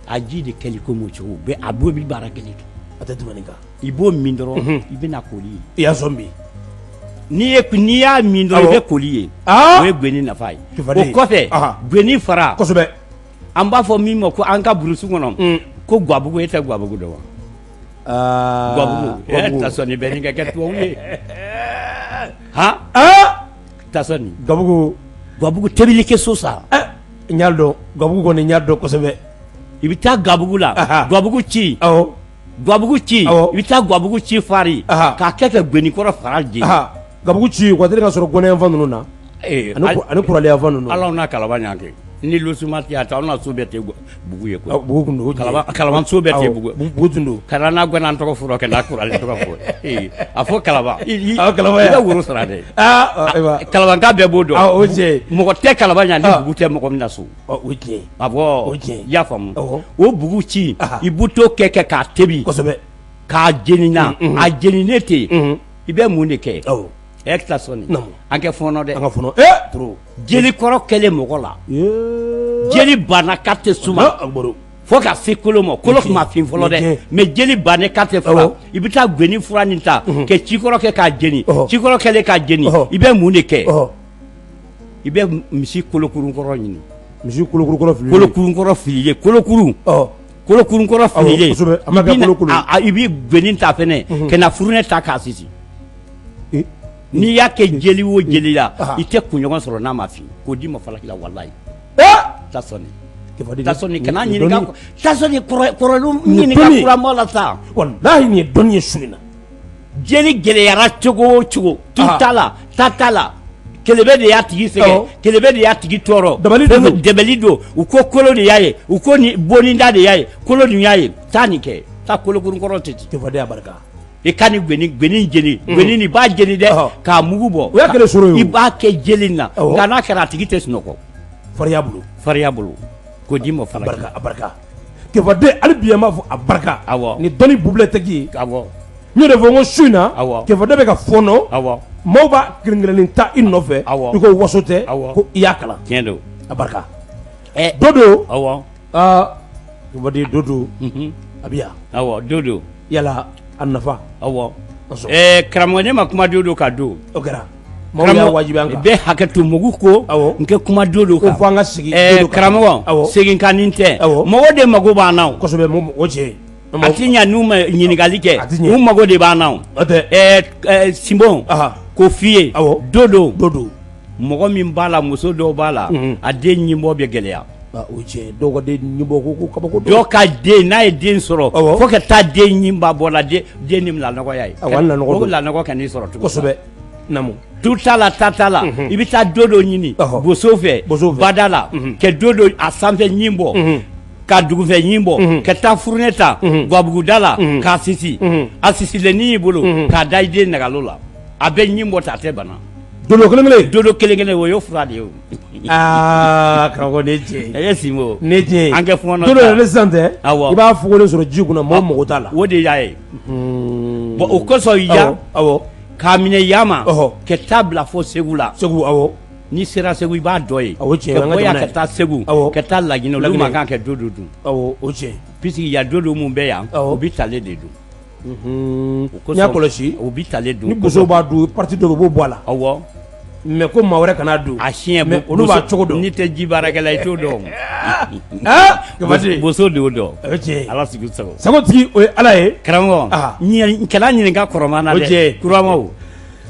a ji de kɛli komi o cogo bɛɛ, a b'o bi baara kelen kɛ. A tɛ tɛmɛ nin kan. I b'o min dɔrɔn, i bɛna koli ye. I y'a sɔn bi. N'i y'a min dɔrɔn, i bɛ koli ye. O ye geni nafa ye. O kɔfɛ, geni fara, an b'a fɔ min ma ko an ka burusi kɔnɔ ko gabugu. E tɛ gabugu dɔn wa? Gabugu, ɛ Tasɔni, bɛɛ n'i ka kɛ tubabu ye han. Tasɔni. Gabugu. Gabugu tobili kɛ so sa. N y'a dɔn, gabugu kɔni, n y'a dɔn kosɛbɛ. I bɛ taa gabugu la, gabugu ci, gabugu ci, i bɛ taa gabugu ci fari k'a kɛ ka gwenikɔrɔ fara jeni. Gabugu ci, o ka teli ka sɔrɔ gɔnɛyanfan ninnu na ani kuraleyanfan ninnu. Ala n'a kalaba ɲa kɛ ni lusuma tɛ, a tɛ anw na so bɛɛ tɛ bugu ye koyi. Bugu kun don. Kalaban so bɛɛ tɛ bugu. Bugu tun don. Kana n'a gɛnna tɔgɔ fɔlɔ kɛ n'a kuralen tɔgɔ fɔ, a fɔ kalaba. Kalaba. I bɛ woro sara dɛ. Kalabanka bɛɛ b'o dɔn. O tiɲɛ. Mɔgɔ tɛ kalaba ɲa ni bugu tɛ mɔgɔ min na so. O tiɲɛ. Awɔ. O tiɲɛ. I y'a faamu? O bugu ci, i b'u t'o kɛ k'a tebi. K'a jeni na, a jeninen ten, i bɛ mun de kɛ? Ɛ Tasɔni, an kɛ fɔɔnɔ dɛ. An ka fɔɔnɔ ee trop. Jeli kɔrɔ kɛlen mɔgɔ la, jeli banna k'a tɛ suma fo ka se kolo ma, kolo tun ma fin fɔlɔ dɛ, mais jeli bannen k'a tɛ fura, i bɛ taa gweni fura nin ta kɛ cikɔrɔ kɛ k'a jeni. Cikɔrɔ kɛlen k'a jeni, i bɛ mun de kɛ? I bɛ misi kolokurunkɔrɔ ɲini. Misi kolokurunkɔrɔ fililen. Kolokurunkɔrɔ fililen, kolokuru, kolokurunkɔrɔ fililen. I bɛ gweni ta fɛnɛ ka na furunɛ ta k'a sisi. N'i y'a kɛ jeli o jeli la, i tɛ kunɲɔgɔn sɔrɔ n'a ma fin. K'o di ma falaki la, walayi. Tasɔni, Tasɔni, kana ɲininka. Tasɔni, kɔrɔlu ɲininka kuranma la sa. Walahi, nin ye dɔnni ye su in na. Jeli gɛlɛyara cogo o cogo, tu t'a la, ta t'a la, kelebe de y'a tigi sɛgɛn, kelebe de y'a tigi tɔɔrɔ. Dabali don. Dabali don. U ko kolo de y'a ye, u ko ni boninda de y'a ye, kolo dun y'a ye. Taa nin kɛ, taa kolokurunkɔrɔ tɛ ci. Kɛfadenya barika. I ka nin gweni, gweni jeni, gweni nin b'a jeni dɛ, k'a mugu bɔ. O y'a kɛlen sɔrɔ ye. I b'a kɛ jeli na, nka n'a kɛra, a tigi tɛ sunɔgɔ. Farinya bolo. Farinya bolo, k'o di ma fana. Barika, a barika. Kɛfaden, hali bi an b'a fɔ a barika. Ni dɔnni bibliothèque ye. N y'o de fɔ n ko su in na, kɛfaden bɛ ka fɔɔnɔ. Maaw b'a kelen kelennin ta i nɔfɛ. I ko waso tɛ. Ko i y'a kalan. Tiɲɛ don. A barika. Dɔ don. Aa, kɛfaden, dɔ don. A bɛ yan. Awɔ, do don. Yala a nafa. Awɔ, karamɔgɔ, ne ma kuma do don ka don. O kɛra. Maaw y'a wajibi an kan. Bɛɛ hakɛ to, mugu ko n kɛ kuma do don kan. Ko fo an ka sigi. Karamɔgɔ, segin ka nin tɛ. Mɔgɔw de mago b'an na o. Kosɛbɛ, o tiɲɛ. A ti ɲa n'u ma ɲininkali kɛ. U mago de b'an na o. Sinbon, k'o f'i ye. Do don. Do don. Mɔgɔ min b'a la, muso dɔw b'a la, a den ɲinbɔ bɛ gɛlɛya. O tiɲɛ, dɔw ka den ɲinbɔ ko kabako. Dɔw ka den, n'a ye den sɔrɔ, fo ka taa den ɲinba bɔ la, den ni lanɔgɔya ye. Awɔ, o lanɔgɔ ka n'i sɔrɔ tugun. Kosɛbɛ, naamu. Tu t'a la, ta t'a la, i bɛ taa do dɔ ɲini boso fɛ, bada la, kɛ do dɔ a sanfɛ ɲin bɔ. Ka dugufɛ ɲin bɔ ka taa fourneau ta gabuguda la k'a sisi, a sisilen y'i bolo k'a da i den nagalo la, a bɛ ɲin bɔ ta, a tɛ bana. Dodo kelen kelen. Dodo kelen kelen, o y'o fura de ye o. Aa karamɔgɔ, ne tiɲɛ. E Sinbo. Ne tiɲɛ. An kɛ fɔɔnɔ. Dodo yɛrɛ sisan tɛ. Awɔ. I b'a fugolen sɔrɔ ji kunna, mɔgɔ mago t'a la. O de y'a ye. Bon, o kosɔn yan. Awɔ. K'a minɛ yan ma. Ka taa bila fo Segu la. Segu, awɔ. N'i sera Segu, i b'a dɔ ye. Awɔ, tiɲɛ. Ka bɔ yan ka taa Segu. Ka taa Laginɛ, olu man kan ka dodo dun. Awɔ, o tiɲɛ. Puisque yan dodo mun bɛ yan, u bɛ tale de dun. N y'a kɔlɔsi. U bɛ tale dun. Ni bosow b'a dun, partie dɔ bɛ, u b'o bɔ a la. Awɔ. Mais ko maa wɛrɛ kana dun. A siɲɛ. Mais olu b'a cogo dɔn. N'i tɛ ji baarakɛla, i t'o dɔn. Aa. Boso de y'o dɔn. O tiɲɛ. Ala sigi sago. Sago tigi, o ye Ala ye. Karamɔgɔ, kana ɲininka kɔrɔma na dɛ. O tiɲɛ. Kuramaw.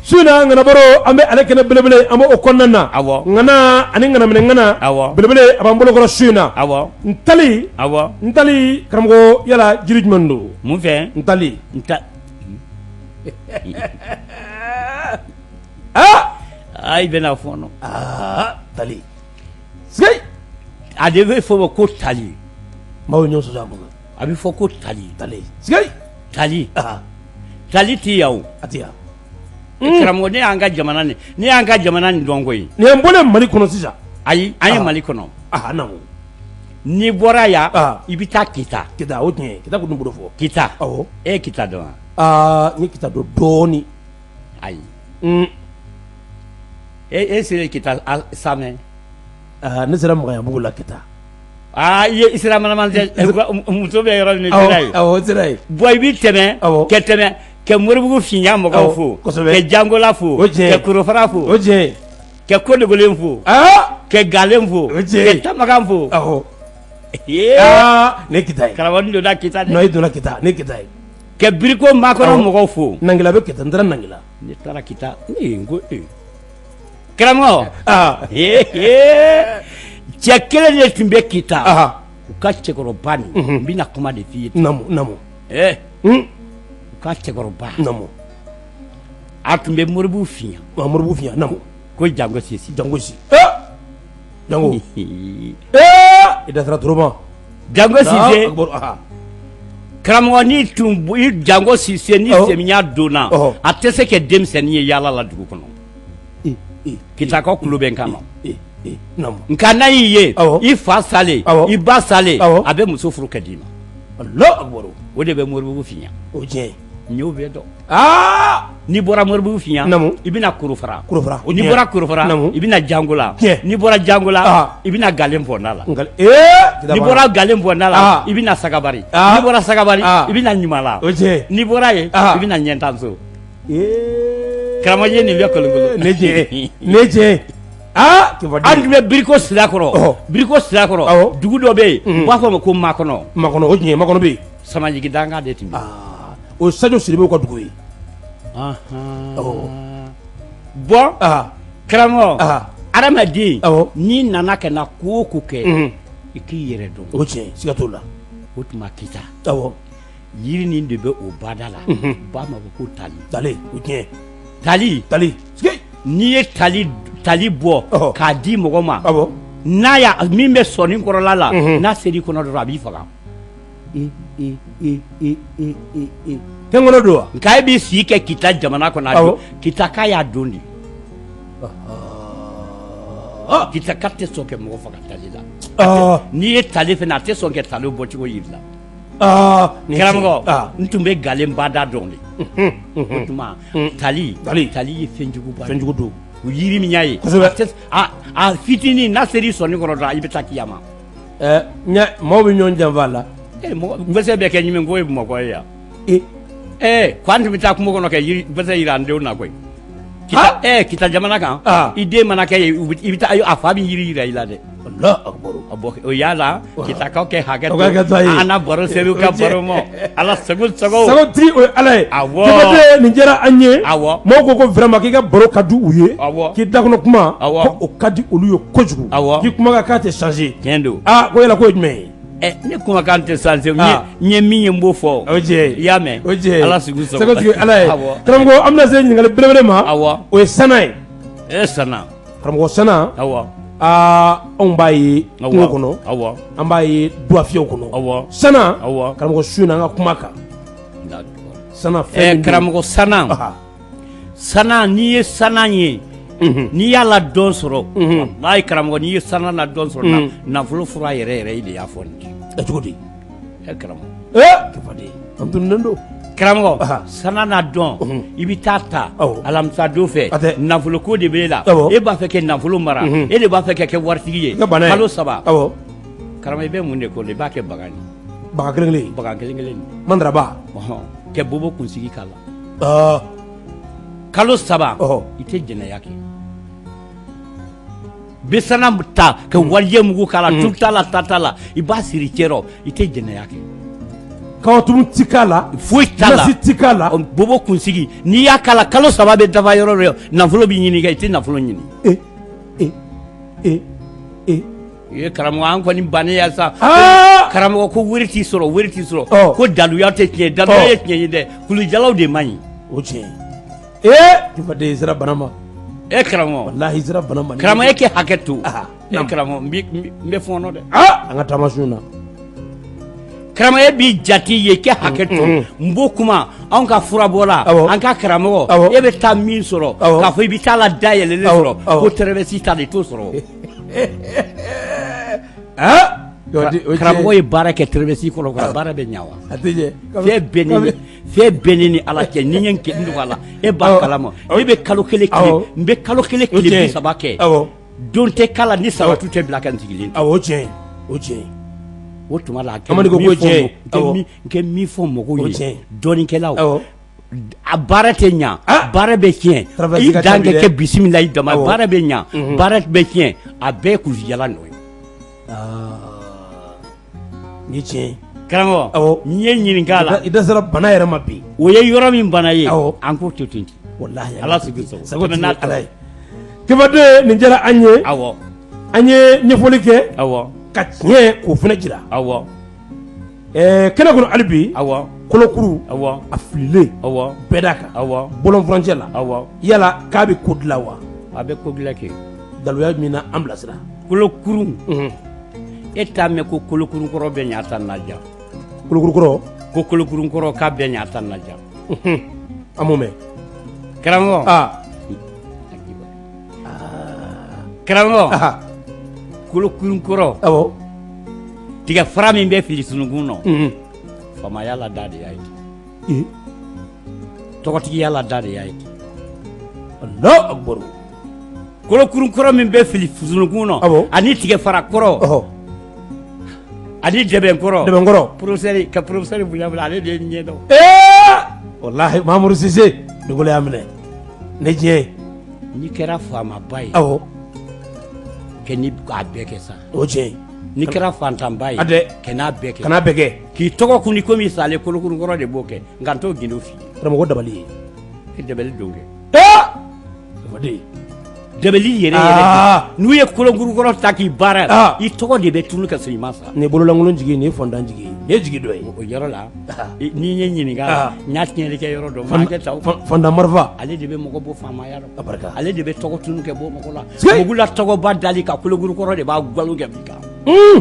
Su in na, ŋanabaro, an bɛ ale kɛnɛ belebele, an b'o kɔnɔna na. Awɔ. Ŋana ani ŋanaminɛ ŋana. Awɔ. Belebele a b'an bolokɔrɔ su in na. Awɔ. Ntali. Awɔ. Ntali, karamɔgɔ, yala jiri jumɛn don? Mun fɛ? Ntali. Nta. Aa. Aa, i bɛna fɔɔnɔ. Aa, tali. Sikeyi. A de bɛ fɔ ko tali. Maaw ye ɲɔgɔn sɔsɔ a kɔnɔ. A bɛ fɔ ko tali. Tali. Sikeyi. Tali. Tali tɛ yan o. A tɛ yan. Karamɔgɔ, ne y'an ka jamana nin, ne y'an ka jamana nin dɔn koyi. Nin ye n bɔlen Mali kɔnɔ sisan. Ayi, an ye Mali kɔnɔ. Aa, naamu. N'i bɔra yan, i bɛ taa Kita. Kita, o tiɲɛ. Kita kun bolo fɔ. Kita. Awɔ. E ye Kita dɔn wa? Aa, n ye Kita dɔn dɔɔnin. Ayi. E sera Kita Samɛ? Aa, ne sera Magayabugu la Kita. Aa, i ye i sera Manamancɛ, muso bɛ yɔrɔ min, i sera yen. Awɔ, n sera yen. Bon, i bɛ tɛmɛ. Awɔ. Ka tɛmɛ ka Moribugu Finya mɔgɔw fo. Kosɛbɛ. Ka Jangola fo. O tiɲɛ. Ka Korofara fo. O tiɲɛ. Ka Kodogolen fo. Aa. Ka Galen fo. O tiɲɛ. Ka Tamakan fo. Awɔ. Aa, ne Kita ye. Karamɔgɔ, n donna Kita dɛ. Non, i donna Kita, ne Kita ye. Ka Biriko makɔnɔ mɔgɔw fo. Nangila bɛ Kita, n taara Nangila. Ne taara Kita, ne ye n ko ee. Karamɔgɔ. Aa. Cɛ kelen de tun bɛ Kita. U ka cɛkɔrɔba nin. N bɛna kuma de f'i ye. Naamu, naamu. Ɛɛ. U ka cɛkɔrɔba. Naamu. A tun bɛ Moribugu Finya. Moribugu Finya, naamu. Ko Jango Sise. Jango Sise. Jango. Ee, i da sera toro ma. Jango Sise. Karamɔgɔ, ni tun i Jango Sise ni samiya donna, a tɛ se ka denmisɛnnin ye yaala la dugu kɔnɔ. Kitakaw tulo bɛ n kan na. Nka n'a y'i ye, i fa salen, i ba salen, a bɛ muso furu ka d'i ma. Allahu akbar. O de bɛ Moribugu Finya. O tiɲɛ. N y'o bɛɛ dɔn. Aa. N'i bɔra Moribugu Finya, naamu, i bɛna Korofara. Korofara. N'i bɔra Korofara, naamu, i bɛna Jangola. Tiɲɛ. N'i bɔra Jangola, i bɛna Galen bɔnda la. Ee. N'i bɔra Galen bɔnda la, i bɛna Sagabari. N'i bɔra Sagabari, i bɛna Ɲumala. O tiɲɛ. N'i bɔra yen, i bɛna Ɲɛntanso. Ee. Karamɔgɔ ye nin bɛɛ kolokolo. Ne tiɲɛ. Ne tiɲɛ. Aa. An tun bɛ Biriko Sirakɔrɔ. Biriko Sirakɔrɔ. Dugu dɔ bɛ yen, u b'a fɔ a ma ko Makɔnɔ. Makɔnɔ, o tiɲɛ, Makɔnɔ bɛ yen. Samajigi dankan de tun bɛ yen. O ye Sajo Sidibew ka dugu ye. Bon, karamɔgɔ, adamaden, n'i nana ka na ko o ko kɛ, i k'i yɛrɛ dɔn. O tiɲɛ, siga t'o la. O tuma Kita. Awɔ. Yiri nin de bɛ o bada la, u b'a ma ko tali. Tali, o tiɲɛ. Tali. Tali. N'i ye tali bɔ k'a di mɔgɔ ma, awɔ, n'a y'a min bɛ sɔnin kɔrɔla la, n'a ser'i kɔnɔ dɔrɔn, a b'i faga. Fɛn kɔnɔ don wa? Nka e b'i si kɛ Kita jamana kɔnɔ, a don Kita k'a y'a don de. Kita k'a tɛ sɔn kɛ mɔgɔ faga tali la. N'i ye tali fana, a tɛ sɔn kɛ tali bɔcogo yir'i la. Karamɔgɔ, n tun bɛ Galen bada dɔn de. O tuma tali, tali ye fɛnjuguba, fɛnjugu don. O yiri min y'a ye, kosɛbɛ, a fitinin n'a ser'i sɔnin kɔrɔ dɔrɔn, i bɛ taa kiyama. Maaw bɛ ɲɔgɔn janfa a la. Gbɛsɛ bɛ kɛ ɲimi ko ye Bamakɔ ye yan. Ko an tun bɛ taa kungo kɔnɔ ka yiri gbɛsɛ yira an denw na koyi. Kita Kita jamana kan, i den mana kɛ yen, i bɛ taa a fa bɛ yiri yira i la dɛ. O yala Kitakaw kɛ hakɛ to an na baro seri ka baro ma, Ala sago sago. Sagotigi, o ye Ala ye. Awɔ. Jabate, nin diyara an ye. Awɔ. Maaw ko vraiment k'i ka baro ka di u ye. Awɔ. K'i dakɔnɔ kuma. Awɔ. Ko o ka di olu ye kojugu. Awɔ. K'i kumakan k'a tɛ changer. Tiɲɛ don. Aa, ko yala k'o ye jumɛn ye? Ne kumakan tɛ changer, n ye min ye n b'o fɔ. O tiɲɛ. I y'a mɛn. O tiɲɛ. Ala sago sago. Sagotigi, Ala ye. Awɔ. Karamɔgɔ, an bɛna se ɲininkali belebele ma. Awɔ. O ye sana ye. Sana. Karamɔgɔ, sana. Awɔ. Aa, anw b'a ye kungo kɔnɔ, an b'a ye duwafiyew kɔnɔ. Sana, karamɔgɔ, su in na an ka kuma kan sana fɛn. Karamɔgɔ, sana, sana, n'i ye sana ye, n'i y'a la dɔn sɔrɔ, walayi karamɔgɔ, n'i ye sana la dɔn sɔrɔ, nafolo fura yɛrɛ yɛrɛ, i de y'a fɔ nin. Cogo di? Karamɔgɔ. Faden, an tununnen don. Karamɔgɔ, sana na dɔn, i bɛ taa ta alamisa don fɛ. Nafolo ko de b'e la, e b'a fɛ kɛ nafolo mara, e de b'a fɛ ka kɛ waritigi ye. Kalo 3, karamɔgɔ, i bɛ mun de ko i b'a kɛ bagan ye. Bagan kelen kelen. Bagan kelen kelen. Mandaraba. Kɛ bobo kunsigi k'a la. Kalo 3, i tɛ jɛnɛya kɛ. Bɛ sana ta ka warijɛ mugu k'a la, tu t'a la, ta t'a la, i b'a siri cɛ rɔ, i tɛ jɛnɛya kɛ. Kawatumu ti k'a la. Foyi t'a la. Nasi ti k'a la. Bobo kunsigi, n'i y'a k'a la, kalo 3 bɛ dafa yɔrɔ dɔ, nafolo bɛ ɲini kɛ, i tɛ nafolo ɲini. E e e e. Ye karamɔgɔ, an kɔni bannen ya sa. Karamɔgɔ ko wari t'i sɔrɔ, wari t'i sɔrɔ, ko daluya tɛ tiɲɛ, daluya ye tiɲɛ ye dɛ, kulujalaw de man ɲi. O tiɲɛ. Ee, faden, sera bana ma. E karamɔgɔ. Walahi, sera bana ma. Karamɔgɔ, e kɛ hakɛ to. E karamɔgɔ, n bɛ fɔɔnɔ dɛ. An ka taama na. Karamɔgɔ, e b'i jate ye, kɛ hakɛ to, n b'o kuma. Anw ka furabɔla, an ka karamɔgɔ, e bɛ taa min sɔrɔ k'a fɔ i bɛ taa la dayɛlɛlen sɔrɔ ko tɛrɛmɛsi ta de, i t'o sɔrɔ. Karamɔgɔ ye baara kɛ tɛrɛmɛsi kɔnɔ, ka baara bɛ ɲɛ wa? Fɛn bɛɛ ne ni Ala cɛ. Ni n ye n dogo a la, e b'a kalama. Ne bɛ kalo kelen tile, n bɛ kalo kelen tile 30 kɛ, don tɛ k'a la ni sabatu tɛ bila ka n sigilen. O tiɲɛ, o tiɲɛ. O tuma la, Amadu ko tiɲɛ. N kɛ min fɔ mɔgɔw ye, dɔnnikɛlaw, a baara tɛ ɲa, baara bɛ tiɲɛ. I dan kɛ bisimila i dama, baara bɛ ɲa, baara bɛ tiɲɛ, a bɛɛ ye kulusijala nɔ ye. Ni tiɲɛ. Karamɔgɔ, n ye ɲininka la. I da sera bana yɛrɛ ma bi. O ye yɔrɔ min bana ye, an k'o to ten. Walahi. Ala sigi sago n'a Ala ye. Kibaden, nin diyara an ye. An ye ɲɛfɔli kɛ. Ka tiɲɛ k'o fana jira. Kɛnɛ kɔnɔ hali bi. Kolokuru. A fililen. Bɛɛda kan. Bɔlɔn furancɛ la. Yala k'a bɛ ko dilan wa? A bɛ ko dilan kɛ. Daluya min na, an bilasira. Kolokuru, e t'a mɛn ko kolokurun kɔrɔ bɛ ɲa ta naja? Kolokuru kɔrɔ. Ko kolokurun kɔrɔ k'a bɛ ɲa ta naja. An m'o mɛn. Karamɔgɔ, karamɔgɔ, kolokurun kɔrɔ, tigɛ fara min bɛ fili sununkun nɔ, faamaya la da de y'a ye, tɔgɔtigiya la da de y'a ye. Allahu akbar. Kolokurun kɔrɔ min bɛ fili sununkun nɔ, ani tigɛ fara kɔrɔ, ani dɛbɛn kɔrɔ. Dɛbɛn kɔrɔ. Professeur ka professeur bonya bila, ale de ye ɲɛ dɔn. Ee, walahi, Mamudu Sise dugukolo y'a minɛ ne diɲɛ ye. N'i kɛra faamaba ye, kɛ ni a bɛɛ kɛ sa. O tiɲɛ. N'i kɛra fantanba ye, kɛ n'a bɛɛ kɛ. Kana bɛɛ kɛ. K'i tɔgɔ kun ni komi salen, kolokurun kɔrɔ de b'o kɛ, nka n t'o gindo f'i ye. Karamɔgɔ, dabali ye. E dabali don kɛ. Faden. Dabali yɛrɛ yɛrɛ, n'u ye kolokurun kɔrɔ ta k'i baara, i tɔgɔ de bɛ tunu ka sɔrɔ i ma sa. Nin ye bololankolon jigi, nin ye fantan jigi, nin ye jigi dɔ ye. O yɔrɔ la, n'i ye ɲininka la, n y'a tiɲɛli kɛ yɔrɔ dɔn, maa kɛ ta. Fantan marifa. Ale de bɛ mɔgɔ bɔ faamaya la. A barika. Ale de bɛ tɔgɔ tunu kɛ bɔ mɔgɔ la. Mugu la tɔgɔba dali ka kolokuru kɔrɔ de b'a nkalon kɛ bi kan.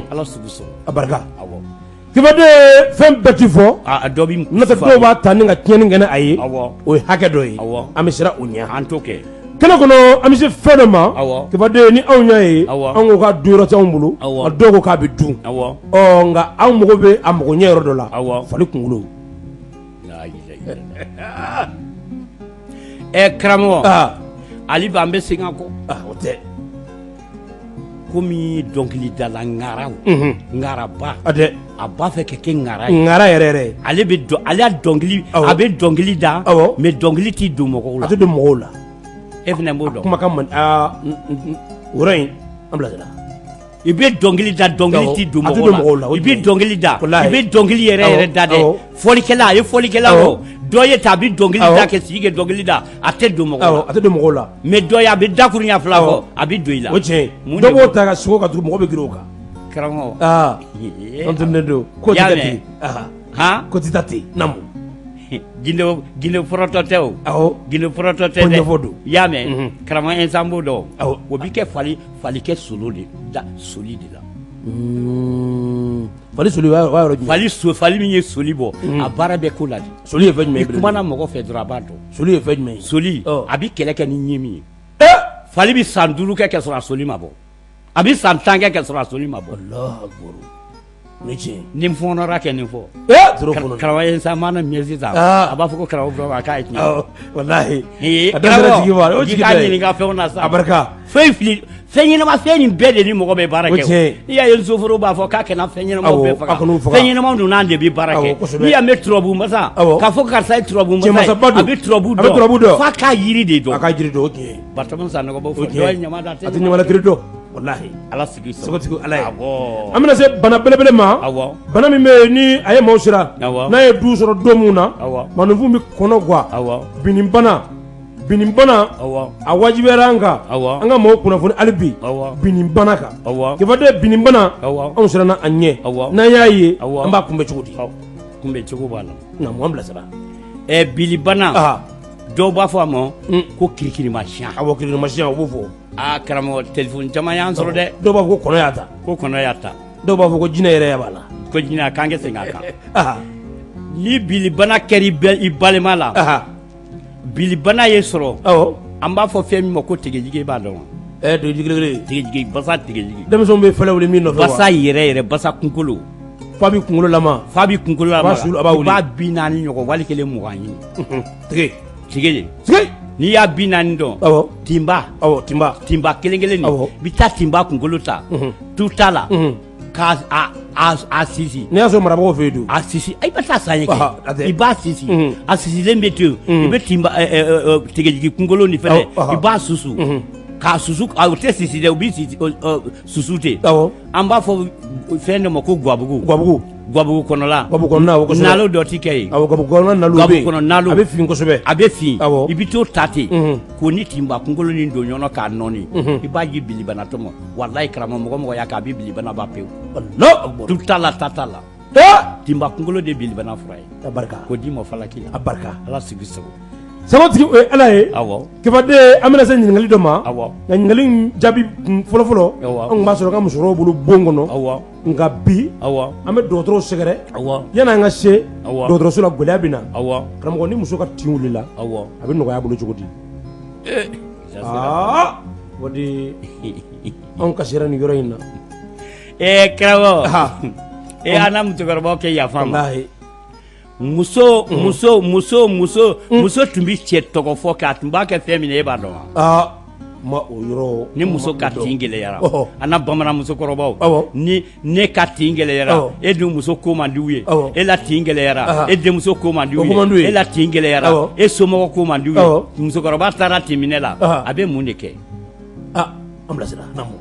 Ala sugu sɔrɔ. A barika. Awɔ. Kibaden, fɛn bɛɛ ti fɔ. A dɔ bɛ. N'o tɛ, dɔw b'a ta ni ka tiɲɛni kɛ ni a ye. O ye hakɛ dɔ ye. An bɛ siran o ɲɛ. An t'o kɛ. Kɛnɛ kɔnɔ, an bɛ se fɛn dɔ ma. Kibaden, ni anw y'a ye, anw ko k'a dun yɔrɔ t'anw bolo. A dɔw ko k'a bɛ dun. Ɔ nka anw mago bɛ a mago ɲɛ yɔrɔ dɔ la. Fali kunkolo. Ɛ karamɔgɔ, hali bi an bɛ segin a kɔ. O tɛ. Komi dɔnkilidala ŋaraw, ŋaraba, a tɛ. A b'a fɛ ka kɛ ŋara ye. Ŋara yɛrɛ yɛrɛ. Ale bɛ dɔn, ale y'a dɔnkili, a bɛ dɔnkili da, mais dɔnkili t'i don mɔgɔw la. A tɛ don mɔgɔw la. E fana b'o dɔn. Kumakan man, aa, o yɔrɔ in, an bilasira. I bɛ dɔnkili da, dɔnkili t'i don mɔgɔw la. I bɛ dɔnkili da, i bɛ dɔnkili yɛrɛ yɛrɛ da dɛ. Fɔlikɛla, a ye fɔlikɛla o dɔ ye ta, a bɛ dɔnkili da kɛ sigi kɛ dɔnkili da, a tɛ don mɔgɔw la. A tɛ don mɔgɔw la. Mais dɔ ye, a bɛ dakurunya 2 fɔ, a bɛ don i la. O tiɲɛ. Dɔ b'o ta ka sogo ka tugu, mɔgɔ bɛ girin o kan. Karamɔgɔ. Aa, an tun don ko tɛ ten, ko tɛ taa ten, naamu. Gindo fɔrɔtɔ tɛ o, awɔ, gindo fɔrɔtɔ tɛ ko dɛ, ɲɛfɔ don. I y'a mɛn, karamɔgɔ Insa b'o dɔn. Awɔ. O bɛ kɛ fali falikɛ solo de da soli de la. Fali soli, o y'a yɔrɔ jumɛn? Fali so, fali min ye soli bɔ, a baara bɛ ko la de. Soli ye fɛn jumɛn I ye? kumana mɔgɔ fɛ dɔrɔn, a b'a dɔn. Soli ye fɛn jumɛn ye? Soli, a bɛ kɛlɛ kɛ ni ɲɛ min ye. Fali bɛ san 5 kɛ ka sɔrɔ a soli ma bɔ, a bɛ san 10 kɛ ka sɔrɔ a soli ma bɔ. Alahu akibaru, o ye tiɲɛ ye. Ni n fɔɔnɔra kɛ nin fɔ. Toro fɔlɔ. Karamɔgɔ Insa mana mɛn sisan, a b'a fɔ ko karamɔgɔ Burama k'a ye tiɲɛ. Awɔ, walahi. Ee, A dɛsɛra jigi ma, o karamɔgɔ, jigi k'i k'a tɛ ye. ɲininka fɛnw na sa. A barika. Fɛn fili, fɛn ɲɛnama, fɛn nin bɛɛ de ni mɔgɔ bɛ baara O kɛ. tiɲɛ. N'i y'a ye nsoforo b'a fɔ k'a kana fɛn ɲɛnamaw bɛɛ faga. A kan'u faga. Fɛn ɲɛnamaw dun n'an de bɛ baara Awɔ, kɛ. kosɛbɛ. N'i y'a mɛn turabu masa, k'a fɔ karisa ye turabu masa ye, Cɛmasaba don. a bɛ turabu A bɛ turabu dɔn. f'a k'a yiri de dɔn. A ka jiri dɔn, o tiɲɛ ye. Batɔmɔ Sanɔgɔ b'o O fɔ. tiɲɛ Dɔ ye. ye ɲama da, A tɛ ɲamalakiri dɔn, walahi. Ala sigi sɔn. Sagotigi Ala ye. Awɔ. An bɛna se bana belebele ma. Awɔ. Bana min bɛ yen ni a ye maaw sira. Awɔ. N'a ye du sɔrɔ don min na. Awɔ. Maaninfin bɛ kɔnɔ gan. Awɔ. Binibana. Binibana. Awɔ. A wajibiyara an kan. Awɔ. An ka maaw kunnafoni hali bi. Awɔ. Binibana kan. Awɔ. Kibaden binibana. Awɔ. Anw siranna a ɲɛ. Awɔ. N'an y'a ye. Awɔ. An b'a kunbɛn cogo di? Awɔ. Kunbɛn cogo b'a la. Nka mun bilasira? Bilibana. Aha. Dɔw b'a fɔ a ma ko kirikirimasiyɛn. Awɔ, kirikirimasiyɛn, o b'o fɔ. Aa karamɔgɔ, téléphone caman y'an sɔrɔ dɛ. Dɔw b'a fɔ ko kɔnɔ y'a ta. Ko kɔnɔ y'a ta. Dɔw b'a fɔ ko jinɛ yɛrɛ b'a la. Ko jinɛ, a k'an kɛ segin a kan. Aha. Ni bilibana kɛra i balima la. Aha. Bilibana ye sɔrɔ. Awɔ. An b'a fɔ fɛn min ma ko tigɛjigi, i b'a dɔn wa? Tigɛjigi kelen. Tigɛjigi, basa tigɛjigi. Denmisɛnw bɛ fɛlɛ wuli min nɔfɛ wa? Basa yɛrɛ yɛrɛ, basa kunkolo. Fa b'i kunkolo lama. Fa b'i kunkolo lama. A b'a sulu, a b'a wuli. I b'a 40 ɲɔgɔn wali kelen 20 ɲini. Tigɛ. Tigɛ de. Tigɛ. N'i y'a 40 dɔn. Awɔ. Tinba. Awɔ, tinba. Tinba kelen kelen nin. Awɔ. I bɛ taa tinba kunkolo ta. Tu t'a la. K'a a sisi. N'i y'a sɔrɔ marabagaw fɛ yen dun? A sisi, i bɛ taa san ye Aha, a kɛ. tɛ. I b'a sisi. A sisilen bɛ to yen. I bɛ tinba tigɛjigi kunkolo nin fɛnɛ. Awɔ, aha. I b'a susu. K'a susu, o tɛ sisi dɛ, u bɛ sisi susu ten. Awɔ. An b'a fɔ fɛn dɔ ma ko guwabugu. Guwabugu. Guwabugu kɔnɔla. Guwabugu kɔnɔna, awɔ, kosɛbɛ. Nalo dɔ ti kɛ yen. Awɔ, guwabugu kɔnɔna nalo bɛ yen. Guwabugu kɔnɔ nalo. A bɛ fin kosɛbɛ. A bɛ fin. Awɔ. I bɛ t'o ta ten. K'o ni tinba kunkolo nin don ɲɔgɔn na k'a nɔɔni. I b'a ji bilibanatɔ ma. Walayi karamɔgɔ, mɔgɔ mɔgɔ y'a kɛ, a bɛ bilibana ban pewu. Alahu akibaru. Tu t'a la, ta t'a la. Tinba kunkolo de ye bilibana fura ye. A barika. K'o d'i ma falaki la. A barika. Ala sigi sago. Sagotigi, o ye Ala ye. Awɔ. Kibaden, an bɛna se ɲininkali dɔ ma. Awɔ. Nka ɲininkali in jaabi kun fɔlɔ fɔlɔ. Awɔ. An tun b'a sɔrɔ an ka musokɔrɔbaw bolo bon kɔnɔ. Awɔ. Nka bi. Awɔ. An bɛ dɔgɔtɔrɔw sɛgɛrɛ. Awɔ. Yanni an ka se. Awɔ. Dɔgɔtɔrɔso la, gɛlɛya bɛ na. Awɔ. Karamɔgɔ, ni muso ka tin wulila. Awɔ. A bɛ nɔgɔya a bolo cogo di? Aa, o de anw kasira nin yɔrɔ in na. Karamɔgɔ. An na musokɔrɔbaw kɛ yafa ma. Walahi. Muso, muso, muso, muso, muso tun bɛ cɛ tɔgɔ fɔ k'a tun b'a kɛ fɛn min na, e b'a dɔn wa? Aa, ma o yɔrɔ. Ni muso ka tin gɛlɛyara, Ɔhɔ. an na bamanan musokɔrɔbaw, Awɔ. ni ne ka tin gɛlɛyara, Awɔ. e dun muso ko man di u ye, Awɔ. e la tin gɛlɛyara, Aha. e denmuso ko man di u O ko man di u ye, ye. e la tin gɛlɛyara, Awɔ. e somɔgɔ ko man di u ye. Awɔ. Musokɔrɔba taara tin minɛ la, Aha. a bɛ mun de kɛ? Aa, an bilasira naamu.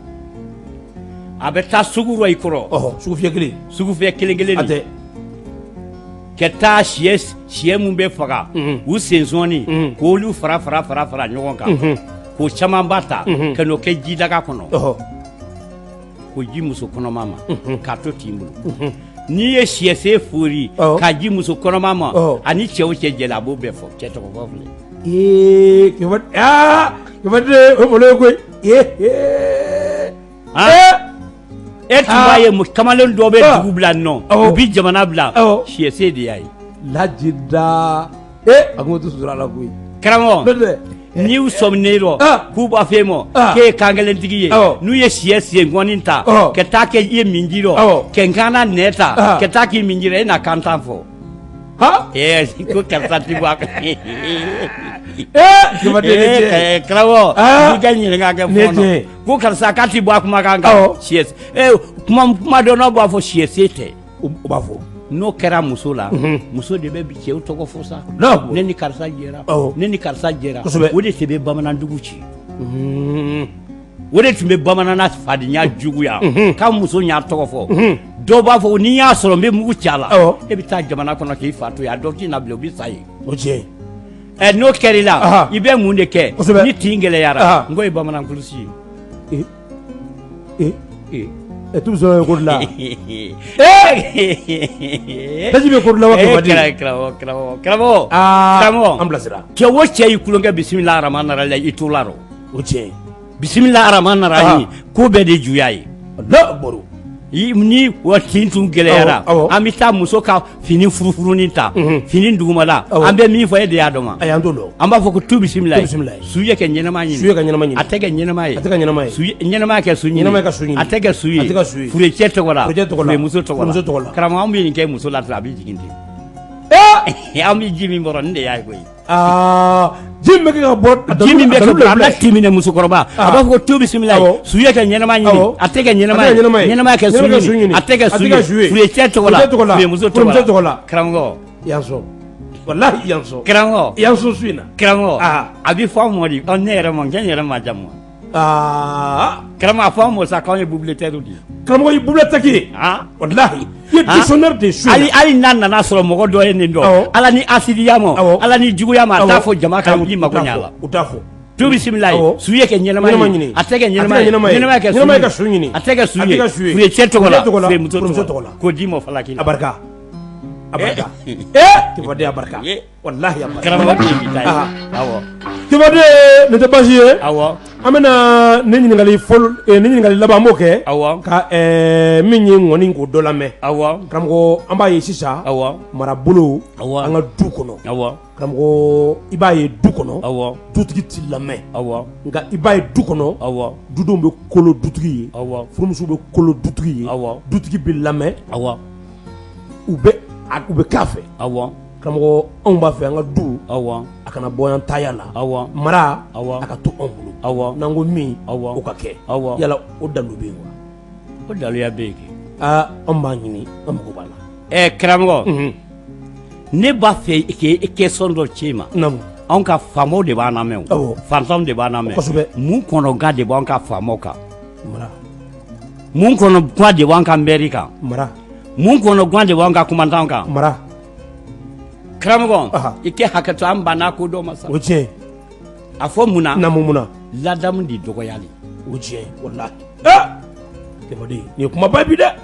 A bɛ taa sugu rɔ i kɔrɔ. Ɔhɔ, sugufiyɛ kelen. Sugufiyɛ kelen kelen A tɛ. Ka taa siyɛ mun bɛ faga, u sensɔnni, k'olu fara fara fara fara ɲɔgɔn kan, k'o camanba ta ka n'o kɛ jidaga kɔnɔ, Ɔhɔ. k'o ji muso kɔnɔma ma, k'a to tin bolo. N'i ye siyɛsen fori Awɔ. k'a ji muso kɔnɔma ma, Ɔhɔ. ani cɛ o cɛ jɛla, a b'o bɛɛ fɔ. Cɛ tɔgɔ fɔ filɛ. Ee, kiba, aa, kibaden, o malo ye koyi. Ee, Han? E tun b'a ye kamalen dɔ bɛ Ah. dugu bila nɔ, Awɔ. u bɛ jamana bila, Awɔ. siyɛsen de y'a ye. Lajida. Ee, a ko to sutura la koyi. Karamɔgɔ, N'o tɛ. n'i sɔmin'e rɔ Ah. k'u b'a f'e ma Ah. k'e ye kankelentigi ye, Awɔ. n'u ye siyɛ senkɔni ta Ɔhɔ. ka taa kɛ i ye minji rɔ, Awɔ. ka nkana nɛ ta Ah. ka taa k'i minji rɔ, e na kan tan fɔ. Ha? Ko karisa ti bɔ a kan. Ee, kibaden, ni cɛ. Karamɔgɔ, Ah. n'i ka ɲininka kɛ Ni cɛ. fɔɔnɔ ko karisa k'a ti bɔ a kumakan kan, Awɔ. siyɛ kuma dɔnnaw b'a fɔ siyɛsen tɛ. O b'a fɔ. N'o kɛra muso la, muso de bɛ cɛw tɔgɔ fɔ sa. Allahu Ne ni karisa jɛra, Awɔ. ne ni karisa jɛra. Kosɛbɛ. O de tun bɛ bamanandugu ci. O de tun bɛ bamanana fadenya juguya k'a muso y'a tɔgɔ fɔ. Dɔw b'a fɔ n'i y'a sɔrɔ n bɛ mugu ci a la. Awɔ. E bɛ taa jamana kɔnɔ k'i fa to yen, a dɔw t'i na bilen, u bɛ sa yen. O tiɲɛ. N'o kɛra i la, Aha. i bɛ mun de kɛ? Kosɛbɛ. Ni tin gɛlɛyara, Aha. n ko ye bamanan kulusi ye. Ee, ee, Ee. Tu bɛ ko la daji bɛ ko la karamɔgɔ karamɔgɔ an bilasira. Cɛ o cɛ y'i tulonkɛ bisimila arahama la i t'o la rɔ. O tiɲɛ. Bisimila arahama rahim, ko bɛɛ de juya ye. Allahu Ni wa tin tun gɛlɛyara, an bɛ taa muso ka fini furufurunin ta, fini dugumala, an bɛ min fɔ e de y'a dɔn ma. Ayi, an t'o dɔn. An b'a fɔ ko tu bisimila, su ye kɛ ɲɛnama ɲini. Su ye ka ɲɛnama ɲini. A tɛ kɛ ɲɛnama ye. A tɛ kɛ ɲɛnama ye. Su ɲɛnama kɛ su ɲini. Ɲɛnama ka su ɲini. A tɛ kɛ su ye. A tɛ kɛ su ye. Furecɛ tɔgɔ la. Furecɛ tɔgɔ la. Muso tɔgɔ la. Muso tɔgɔ la. Karamɔgɔ, an bɛ nin kɛ muso la ten, a bɛ jigin ten. An bɛ ji min bɔrɔ nin de y'a ye koyi. Aa, ji min bɛ kɛ ka bɔ. Ji min bɛ kɛ a bɛ timinɛ musokɔrɔba, a b'a fɔ ko tu bisimila, su ye kɛ ɲɛnama ɲini, a tɛ kɛ ɲɛnama ye, ɲɛnama kɛ su ɲini, a tɛ kɛ su ye, furecɛ tɔgɔ la, furemuso tɔgɔ la. Karamɔgɔ, yan sɔn, walahi yan sɔn. Karamɔgɔ, yan sɔn su in na. Karamɔgɔ, a bɛ fɔ anw ma de, ne yɛrɛ ma, n yɛrɛ ma jamu. Aa. Karamɔgɔ, a fɔ anw ma sa k'anw ye bibliothèque de ye. Karamɔgɔ, ye bibliothèque ye. Walahi i ye dictionnaire de su. Hali n'a nana sɔrɔ mɔgɔ dɔ ye nin dɔn, ala ni asidiya ma, ala ni juguya ma, a t'a fɔ jama kan k'i mago ɲ'a la. U t'a fɔ. Tu bisimila ye, su ye kɛ ɲɛnama ɲini, a tɛ kɛ ɲɛnama ye, ɲɛnama kɛ su ɲini, a tɛ kɛ su ye, furecɛ tɔgɔ la, furemuso tɔgɔ la, k'o di ma falaki la. A barika, a barika, ee Tifaden, a barika, walahi a barika. Karamɔgɔ ye bi ta ye. Awɔ. Tifaden, nin tɛ baasi ye. Awɔ. An bɛna nin ɲininkali fɔlɔ, nin ɲininkali laban, an b'o kɛ. Awɔ. Ka min ye ŋɔni k'o dɔ lamɛn. Awɔ. Karamɔgɔ, an b'a ye sisan. Awɔ. Marabolo. Awɔ. An ka du kɔnɔ. Awɔ. Karamɔgɔ, i b'a ye du kɔnɔ. Awɔ. Dutigi t'i lamɛn. Awɔ. Nka i b'a ye du kɔnɔ. Awɔ. Dudenw bɛ kolo dutigi ye. Awɔ. Furumuso bɛ kolo dutigi ye. Awɔ. Dutigi bɛ lamɛn. Awɔ. U bɛ k'a fɛ. Awɔ. Karamɔgɔ, anw b'a fɛ an ka du. Awɔ. A kana bɔ an taya la. Awɔ. Mara. Awɔ. A ka to anw bolo. Awɔ. N'an ko min. Awɔ. O ka kɛ. Awɔ. Yala o dalu bɛ yen wa? O daluya bɛ yen kɛ. Aa, anw b'a ɲini, an mago b'a la. Karamɔgɔ, ne b'a fɛ k'e question dɔ ci ma. Naamu. Anw ka faamaw de b'an lamɛn o. Awɔ. Fantanw de b'an lamɛn. Kosɛbɛ. Mun kɔnɔgan de b'an ka faamaw kan? Mara. Mun kɔnɔgan de b'an ka mɛri kan? Mara. Mun kɔnɔgan de b'an ka kumandanw kan? Mara. Karamɔgɔ, i kɛ hakɛ to, an banna ko dɔ ma sa. O tiɲɛ. A fɔ mun na? Naamu, mun na? Ladamu de dɔgɔyali. O tiɲɛ, walahi. Aa, Tifaden, nin ye kumaba bi dɛ.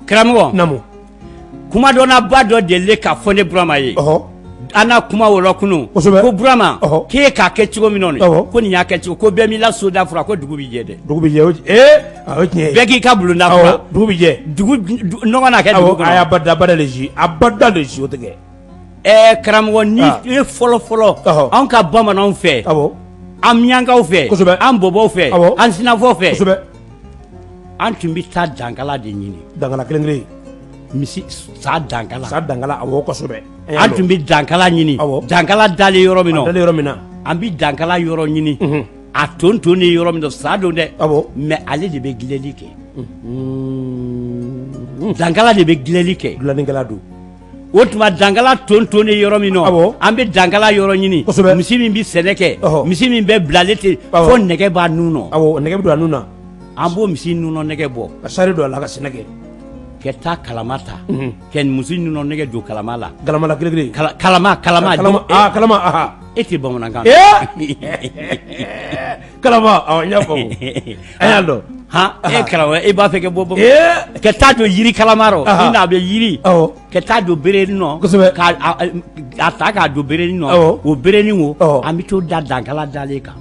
Karamɔgɔ. Naamu. Kumadɔnnaba dɔ delilen k'a fɔ ne Burama ye. Ɔhɔ. An na kuma o la kunun. Kosɛbɛ. Ko Burama. Ɔhɔ. K'e k'a kɛ cogo min na. Awɔ. Ko nin y'a kɛ cogo, ko bɛɛ m'i la soda fura, ko dugu bɛ jɛ dɛ. Dugu bɛ jɛ, o ee, o tiɲɛ ye. Bɛɛ k'i ka bulonda fura. Awɔ, dugu bɛ jɛ. Dugu nɔgɔ na kɛ dugu kɔnɔ. Awɔ, ayi, abada, abada le si, abada le si, o tɛ kɛ. Karamɔgɔ, ni ye fɔlɔ fɔlɔ, anw ka bamananw fɛ, awɔ, an miyankaw fɛ, kosɛbɛ, an bɔbɔw fɛ, awɔ, an sinafɔw fɛ, kosɛbɛ, an tun bɛ taa dankala de ɲini. Dankala kelen kelen. Misi sa dankala. Sa dankala, awɔ, kosɛbɛ. An tun bɛ dankala ɲini. Awɔ. Dankala dalen yɔrɔ min na. A dalen yɔrɔ min na. An bɛ dankala yɔrɔ ɲini. A ton ton ni yɔrɔ min na, sa don dɛ. Awɔ. Mais ale de bɛ dilanli kɛ. Dankala de bɛ dilanli kɛ. Dilannikɛla don. O tuma dankala ton ton ni yɔrɔ min Awɔ. an bɛ dankala yɔrɔ ɲini. Kosɛbɛ. Misi min bɛ sɛnɛ kɛ. Ɔhɔ. Misi min bɛ bilalen ten. Awɔ. Fo nɛgɛ b'a nun nɔ. Awɔ, nɛgɛ bɛ don a nun na. An b'o misi nunɔ nɛgɛ bɔ. Ka sari don a la ka sɛnɛ kɛ. Ka taa kalama ta. Ka misi nunɔ nɛgɛ don kalama la. Galama la kelen kelen. Kalama kalama. Kalama, aa, kalama, aha. E tɛ bamanankan mɛn. Kalama, awɔ, n y'a faamu. An y'a dɔn. Han, e karamɔgɔ, e b'a fɛ ka bɔ bamanan. Ka taa don yiri kalama rɔ. Aha. I n'a bɛ yiri. Awɔ. Ka taa don berenin nɔ. Kosɛbɛ. Ka a ta k'a don berenin nɔ. Awɔ. O berenin o. Awɔ. An bɛ t'o da dankala dalen kan.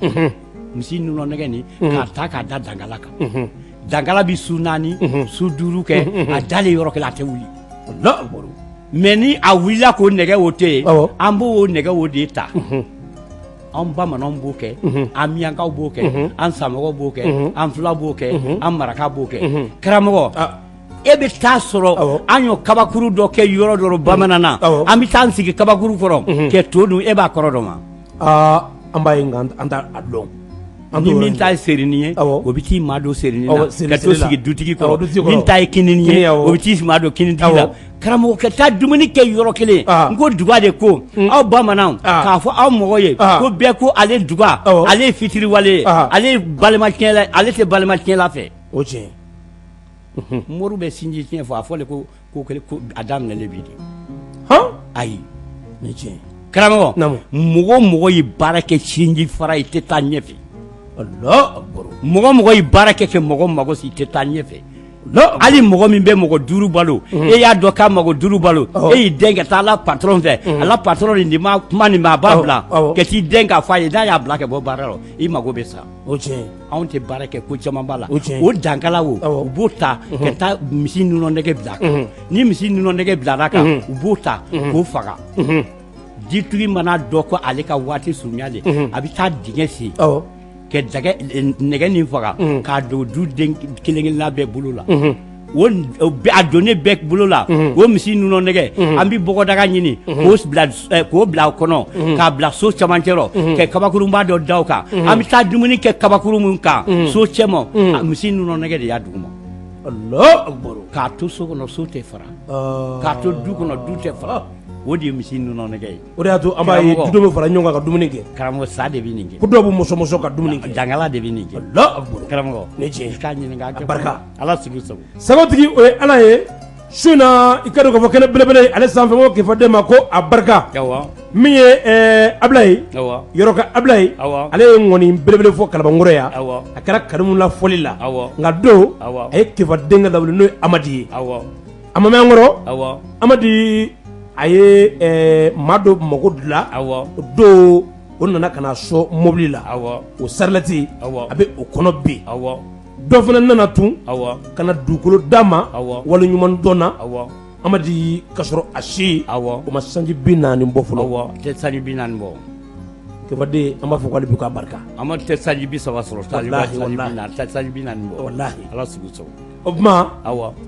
Misi nunɔ nɛgɛ nin. K'a ta k'a da dankala kan. Dankala bɛ su 4, su 5 kɛ. A dalen yɔrɔ kelen, a tɛ wuli. Allahu akbar. Mais ni a wulila k'o nɛgɛ o tɛ yen. Awɔ. An b'o nɛgɛ o de ta. An bamananw b'o kɛ, an miyankaw b'o kɛ, an samɔgɔw b'o kɛ, an fulaw b'o kɛ, an marakaw b'o kɛ. Karamɔgɔ, e bɛ taa sɔrɔ an y'o kabakuru dɔ kɛ yɔrɔ dɔ bamanan na, an bɛ taa an sigi kabakuru kɔrɔ kɛ to dun, e b'a kɔrɔ dɔn wa? Aa, an b'a ye, nka an t'a dɔn. Ni min ta ye serinin ye, o bɛ t'i maa don serinin na ka t'o sigi dutigi kɔrɔ. Min ta ye kinini ye, o bɛ t'i maa don kinintigi la. Karamɔgɔ, ka taa dumuni kɛ yɔrɔ kelen, n ko duga de ko aw bamananw k'a fɔ aw mɔgɔ ye ko bɛɛ ko ale duga, ale ye fitiriwale ye, ale ye balima tiɲɛ la, ale tɛ balima tiɲɛ la fɛ. O tiɲɛ. Mori bɛ sinji tiɲɛ fɔ, a fɔ de ko ko a daminɛlen bi de. Ayi. Ni tiɲɛ. Karamɔgɔ, mɔgɔ mɔgɔ ye baara kɛ sinji fara, i tɛ taa ɲɛfɛ. Allahu akbar. Mɔgɔ mɔgɔ ye baara kɛ mɔgɔ mago si, i tɛ taa ɲɛfɛ. Hali mɔgɔ min bɛ mɔgɔ duuru balo, e y'a dɔn k'a mɔgɔ duuru balo, e y'i dɛn ka taa la patron fɛ, a la patron nin ma kuma nin ma, a b'a bila ka t'i dɛn k'a fɔ a ye, n'a y'a bila ka bɔ baara la, i mago bɛ sa. Anw tɛ baara kɛ ko caman b'a la. O dankala wo, u b'o ta ka taa misi nɔnɔ nɛgɛ bila kan. Ni misi nɔnɔ nɛgɛ bilala kan, u b'o ta k'o faga. Ditigi mana dɔn ko ale ka waati surunya de, a bɛ taa dingɛ sen ka nɛgɛ nin faga k'a don du den kelen-kelenna bɛɛ bolo la. O a donnen bɛɛ bolo la, o misi nɔnɔ nɛgɛ, an bɛ bɔgɔdaga ɲini k'o bila o kɔnɔ, k'a bila so camancɛ rɔ, ka kabakurunba dɔ da o kan. An bɛ taa dumuni kɛ kabakuru min kan so cɛma, misi nɔnɔ nɛgɛ de y'a duguma. K'a to so kɔnɔ, so tɛ fara. K'a to du kɔnɔ, du tɛ fara. O de ye misi nɔnɔ nɛgɛ ye. O de y'a to an b'a ye dudenw bɛ fara ɲɔgɔn kan ka dumuni kɛ. Karamɔgɔ, sa de bɛ nin kɛ. Ko dɔw bɛ mɔsɔn ka dumuni kɛ. Dankala de bɛ nin kɛ. Karamɔgɔ, ne tiɲɛ. K'a ɲininka a barika. Ala sigi sago. Sagotigi, o ye Ala ye. Su in na, i ka dɔn k'a fɔ kɛnɛ belebele ale sanfɛ, ko kefaden ma ko a barika. Min ye Abilaye, yɔrɔ ka Abilaye, ale ye ŋɔni belebele fɔ Kalabankɔrɔ yan. A kɛra kanu la fɔli la, nka don a ye kefaden ka lawuli, n'o ye Amadi ye. A ma mɛn an kɔrɔ, Amadi a ye maa dɔ mago dilan don, o nana ka na sɔn mobili la, o sarilɛti a bɛ o kɔnɔ bi. Dɔ fana nana tun ka na dugukolo d'a ma wali ɲuman dɔn na Amadi, ka sɔrɔ a si o ma sanji 40 bɔ fɔlɔ. Tɛ sanji 40 bɔ. Kefaden, an b'a fɔ k'ale bi k'a barika. Amadu tɛ sanji 30 sɔrɔ, tɛ sanji 40 bɔ. Walahi. Ala sigi sago. O tuma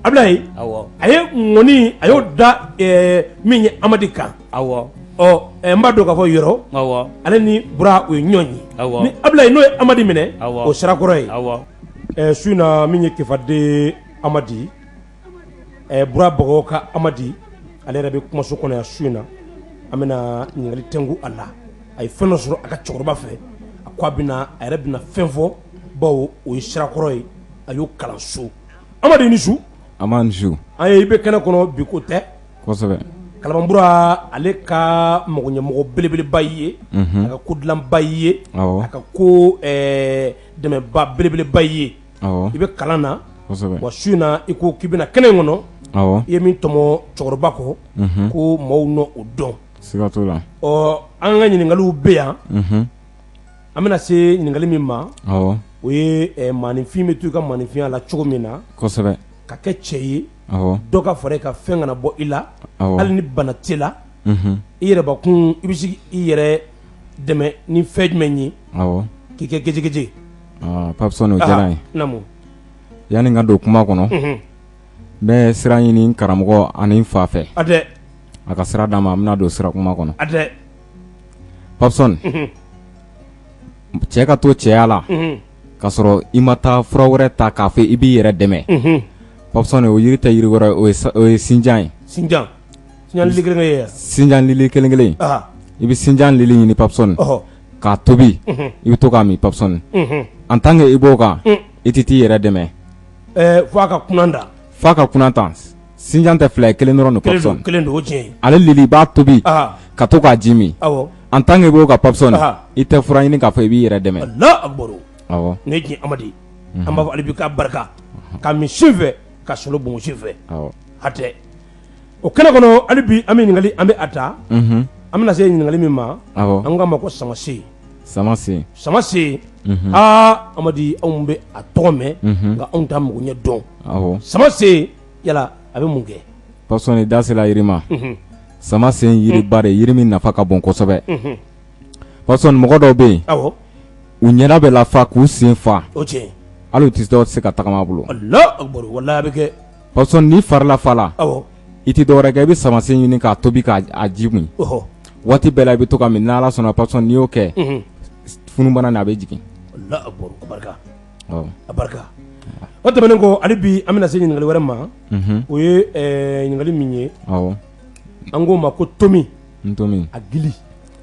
Abilaye, a ye ŋɔni, a y'o da min ye Amadi kan. Ɔ n b'a dɔn k'a fɔ yɔrɔ ale ni Bura o ye ɲɔgɔn ye. Ni Abilaye n'o ye Amadi minɛ, o sirakɔrɔ ye. Su in na, min ye kefaden Amadi, Bura Bagayogo ka Amadi, ale yɛrɛ bɛ kumaso kɔnɔ yan su in na. An bɛna ɲininkali tɛnku a la. A ye fɛn dɔ sɔrɔ a ka cɛkɔrɔba fɛ, a ko a bɛna, a yɛrɛ bɛna fɛn fɔ, bawo o ye sirakɔrɔ ye, a y'o kalan so. Amadi, ni su. An ni su. An ye i bɛ kɛnɛ kɔnɔ bi, ko tɛ. Kosɛbɛ. Kalabanbura, ale ka mɔgɔɲɛmɔgɔ belebeleba ye, a ka ko dilanba ye, a ka ko dɛmɛba belebeleba ye. I bɛ kalan na wa. Su in na, i ko k'i bɛna kɛnɛ in kɔnɔ, i ye min tɔmɔ cɛkɔrɔba kɔ, ko maaw nɔ o dɔn. Siga t'o la. Ɔ an ka ɲininkaliw bɛ yan. An bɛna se ɲininkali min ma, o ye maaninfin bɛ to i ka maaninfinya la cogo min na. Kosɛbɛ. Ka kɛ cɛ ye, dɔ ka fara i ka fɛn kana bɔ i la, hali ni bana t'i la, i yɛrɛbakun, i bɛ se i yɛrɛ dɛmɛ ni fɛn jumɛn ye k'i kɛ gejegeje? Papson, o diyara n ye. Naamu. Yanni n ka don kuma kɔnɔ, n bɛ sira ɲini karamɔgɔ ani n fa fɛ. A dɛ. A ka sira d'a ma, an bɛna don sira kuma kɔnɔ. A dɛ. Papson, cɛ ka to cɛya la ka sɔrɔ i ma taa fura wɛrɛ ta k'a fɔ i b'i yɛrɛ dɛmɛ, Papson, o yiri tɛ yiri wɛrɛ, o ye sinjan ye. Sinjan, sinjan lili kelen ye. Sinjan lili kelen kelen. I bɛ sinjan lili ɲini, Papson, k'a tobi, i bɛ to k'a min, Papson. En tant que i b'o kan, i tɛ t'i yɛrɛ dɛmɛ. Fo a ka kunan da. F'a ka kunan tan. Sinjan tɛ fila ye, kelen dɔrɔn don, Papson. Kelen don, o tiɲɛ ye. Ale lili, i b'a tobi ka to k'a ji min. En tant que i b'o kan, Papson, i tɛ fura ɲini k'a fɔ i b'i yɛrɛ dɛmɛ. Allahu akbar. Nin ye tiɲɛ, Amadi. An b'a fɔ hali bi k'a barika ka min sin fɛ, ka solo bonbonsi fɛ. Hatɛ, o kɛnɛ kɔnɔ hali bi, an bɛ ɲininkali, an bɛ a ta. An bɛna se ɲininkali min ma, an k'a ma ko samase. Samase. Samase, aa Amadi, anw bɛ a tɔgɔ mɛn, nka anw t'a mago ɲɛ dɔn. Samase, yala a bɛ mun kɛ? Papson, i da sera yiri ma. Samase yiriba de, yiri min nafa ka bon kosɛbɛ. Papson, mɔgɔ dɔw bɛ yen, u ɲɛda bɛ lafa k'u sen fa. O tiɲɛ. Hali u tɛ, dɔw tɛ se ka tagama bolo. Allahu akbar, wallahi a bɛ kɛ. Papson, n'i fari lafa la, i tɛ dɔwɛrɛ kɛ, i bɛ samase ɲini k'a tobi k'a ji min. Waati bɛɛ la i bɛ to ka min. N'Ala sɔnna, Papson, n'i y'o kɛ, funubana nin a bɛ jigin. Allahu akbar, a barika. A barika. O tɛmɛnen kɔ, hali bi an bɛna se ɲininkali wɛrɛ ma. O ye ɲininkali min ye, an k'o ma ko tomi. Ntomi. A gili.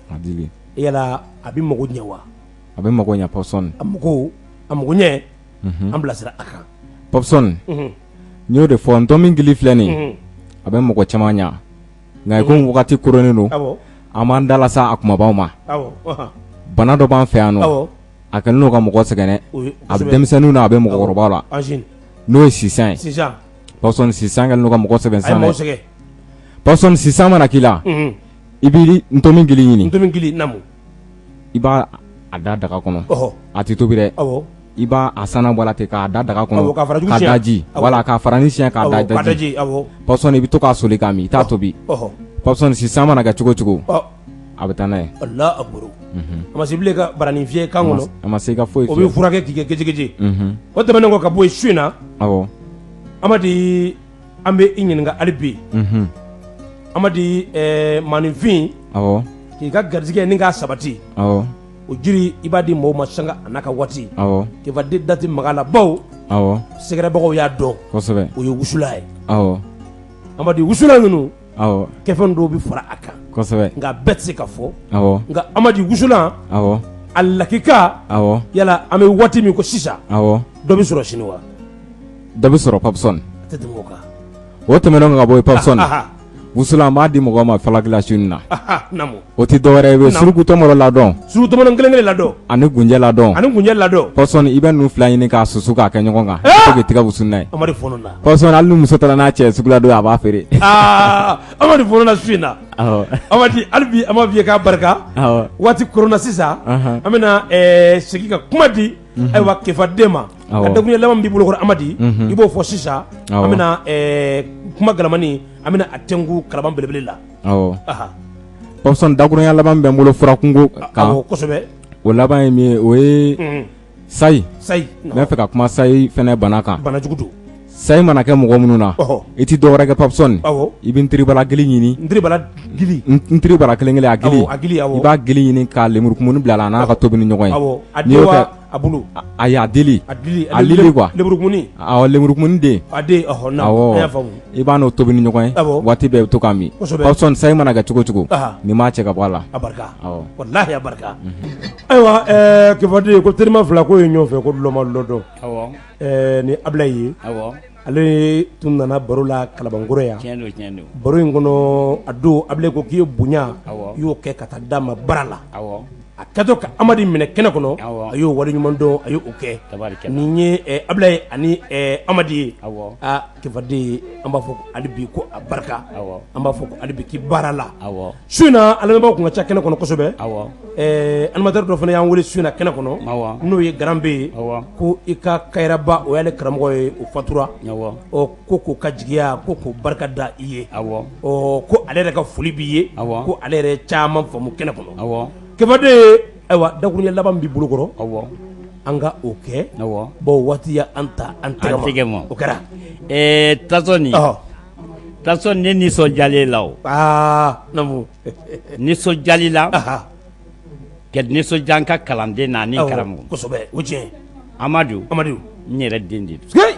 A dili. Yala a bɛ mago ɲɛ wa? A bɛ mago ɲɛ, Papson. A mago, a mago ɲɛ, an bilasira a kan. Papson, n y'o de fɔ, ntomi gili filɛ nin ye, a bɛ mɔgɔ caman ɲɛ, nka i komi wagati koronnen don, an b'an da lasa a kumabaw ma. Bana dɔ b'an fɛ yan nɔ, a kɛlen n'o ka mɔgɔ sɛgɛn, a bɛ denmisɛnninw na, a bɛ mɔgɔkɔrɔbaw la. N'o ye sisan ye. Sisan. Papson, sisan kɛlen don ka mɔgɔ sɛgɛn sisan dɛ. A ye mɔgɔ sɛgɛn. Papson, sisan mana k'i la, i b'i ntomi gili ɲini. Ntomi gili, naamu. I b'a a da daga kɔnɔ. Ɔhɔ. A tɛ tobi dɛ. Awɔ. I b'a a sana bɔ a la ten k'a da daga kɔnɔ. Awɔ, k'a fara jugu siɲɛ. K'a daji. Wala k'a faranin siɲɛ k'a da daji. Awɔ. Papson, i bɛ to k'a soli k'a min, i t'a tobi. Ɔhɔ. Papson, sisan mana kɛ cogo o cogo. Ɔ. A bɛ taa n'a ye. Alahu akibaru. A ma se bilen ka baranin fiyɛ kan kɔnɔ. A ma se ka foyi fiyɛ. O bɛ furakɛ k'i kɛ gejegeje. O tɛmɛnen kɔ ka bɔ yen su in na. Awɔ. Amadi, an bɛ i ɲininka hali bi. Amadi, maaninfin. Awɔ. K'i ka garijɛgɛ ni k'a sabati. Awɔ. O jiri i b'a di mɔgɔw ma sanga a n'a ka waati. Awɔ. Kefaden da tɛ maga a la bawo. Awɔ. Sɛgɛrɛbagaw y'a dɔn. Kosɛbɛ. O ye wusulan ye. Awɔ. Amadi, wusulan ninnu. Awɔ. Kɛfɛn dɔw bɛ fara a kan. Kosɛbɛ. Nka bɛɛ tɛ se ka fɔ. Awɔ. Nka Amadi, wusulan. Awɔ. A lakika. Awɔ. Yala an bɛ waati min ko sisan. Awɔ. Dɔ bɛ sɔrɔ sini wa? Dɔ bɛ sɔrɔ Papson. A tɛ tɛmɛ o kan. O tɛmɛnen kɔ ka bɔ yen Papson. Wusulan an b'a di mɔgɔw ma falakila su in na. Naamu. O tɛ dɔwɛrɛ ye, i bɛ suruku tɔmɔnɔ ladɔn. Suruku tɔmɔnɔ kelen kelen ladɔn. Ani gunjɛ ladɔn. Ani gunjɛ ladɔn. Papson, i bɛ ninnu fila ɲini k'a susu k'a kɛ ɲɔgɔn kan. I bɛ to k'i tɛgɛ wusu n'a ye. Amadi fɔnɔ na. Papson, hali ni muso taara n'a cɛ ye sugu la don a b'a feere. Aa Amadi fɔnɔ na su in na. Awɔ. Amadi, hali bi an b'a f'i ye k'a barika. Awɔ. Waati koronna sisan. Anhan. An bɛna segin ka kuma di. Ayiwa Kefa den ma. Ka dakuruɲɛ laban min b'i bolo kɔrɔ Amadi. I b'o fɔ sisan. An bɛna kuma galamani an bɛna a tɛnku kalaban belebele la. Awɔ. Papson, dakuruɲɛ laban bɛ n bolo furakunko kan. Awɔ, kosɛbɛ. O laban ye min ye, o ye sayi. Sayi. N bɛ fɛ ka kuma sayi fɛnɛ bana kan. Bana jugu don. Sayi mana kɛ mɔgɔ minnu na, i tɛ dɔwɛrɛ kɛ Papson, i bɛ ntiribala gili ɲini, ntiribala gili, ntiribala kelen kelen a gili, a gili, i b'a gili ɲini ka lemurukumuni bila a la a n'a ka tobi ni ɲɔgɔn ye, awɔ, a den wa a bulu, ayi a dili, a dili, a lili quoi, lemurukumuni, awɔ lemurukumuni den, a den, ɔhɔ, naamu, an y'a faamu, i b'a n'o tobi ni ɲɔgɔn ye, awɔ, waati bɛɛ i bɛ to k'a min, kosɛbɛ, Papson sayi mana kɛ cogo o cogo, n'i m'a cɛ ka bɔ a la, a barika, awɔ, walahi a barika, ayiwa Kefaden ko terima fila k'o ye ɲɔgɔn fɛ ko dulɔ ma dulɔ dɔn, awɔ Ni Abilayi ye, awɔ, ale tun nana baro la Kalabankɔrɔ yan, tiɲɛ don, tiɲɛ don, baro in kɔnɔ a don Abilayi ko k'i ye bonya, awɔ, i y'o kɛ ka taa d'a ma bara la, awɔ, a kɛtɔ ka Amadi minɛ kɛnɛ kɔnɔ, awɔ, a y'o waleɲuman dɔn a y'o kɛ, tabarikala, nin ye Abilayi ani Amadi ye, awɔ, aa Kefaden an b'a fɔ ko hali bi ko a barika, awɔ, an b'a fɔ ko hali bi k'i baara la, awɔ, su in na an lamɛnbaaw tun ka ca kɛnɛ kɔnɔ kosɛbɛ, awɔ, animateur dɔ fana y'an wele su in na kɛnɛ kɔnɔ, awɔ, n'o ye Garan B ye, awɔ, ko i ka kayiraba o y'ale karamɔgɔ ye o fatura, awɔ, ɔ ko k'o ka jigiya ko k'o barika da i ye, awɔ, ɔ ko ale yɛrɛ ka foli b'i ye, awɔ, ko ale yɛrɛ ye caman faamu kɛnɛ kɔnɔ, awɔ, Kefaden ayiwa dakuruɲɛ laban min b'i bolo kɔrɔ, awɔ, an ka o kɛ, awɔ, bawo waati y'an ta an tɛgɛ ma, o kɛra, ɛɛ Tasɔni, ɔhɔ Tasɔni ne nisɔndiyalen la o, aa naamu, nisɔndiyali la, anhan, ka nisɔndiya n ka kalanden na ani karamɔgɔ, kosɛbɛ o tiɲɛ, Amadu, Amadu, n yɛrɛ den de don, sikeyi,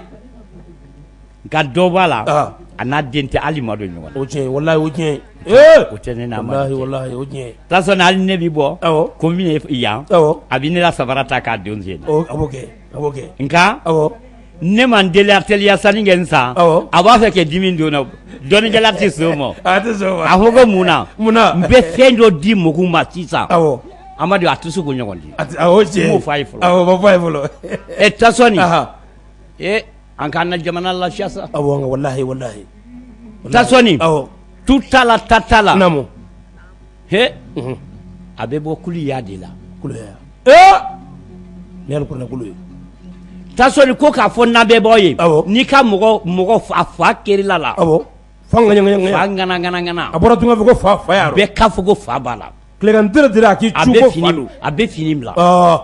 nka dɔ b'a la, Ɔhɔ. a n'a den tɛ hali ma don ɲɔgɔn na, o tiɲɛ walahi o tiɲɛ ee o tɛ ne n'a ma walahi walahi o tiɲɛ Tasɔni hali ne bɛ bɔ, awɔ, ko min ye yan, awɔ, a bɛ ne la sabara ta k'a don sen na, a b'o kɛ a b'o kɛ nka awɔ ne ma n teliya teliya sanni kɛ n san Awɔ. a b'a fɛ ka dimi don n na dɔnnikɛla tɛ sɔn o ma a tɛ sɔn o ma a fɔ ko mun na mun na n bɛ fɛn dɔ di mɔgɔw ma sisan awɔ Amadu a tɛ se k'o ɲɔgɔn di a tɛ awɔ o tiɲɛ n b'o fɔ a ye fɔlɔ awɔ o ma fɔ a ye fɔlɔ ɛ Tasɔni Aha. e an k'an ka jamana lafiya sa awɔ nka walahi walahi Tasɔni awɔ tu t'a la ta t'a la naamu he a bɛ bɔ kuluya de la kuluya ee ni alikuranɛ kulu ye Tasɔni ko k'a fɔ nabɛbɔ ye Awɔ. n'i ka mɔgɔ mɔgɔ fa fa kerila la awɔ fa ŋaɲa ŋaɲa fa ŋana ŋana ŋana a bɔra tunga fɛ ko fa fa y'a rɔ bɛɛ k'a fɔ ko fa b'a la tilegan tere tere a k'i a cu bɛ ko fa fini don a bɛ fini bila ɔɔ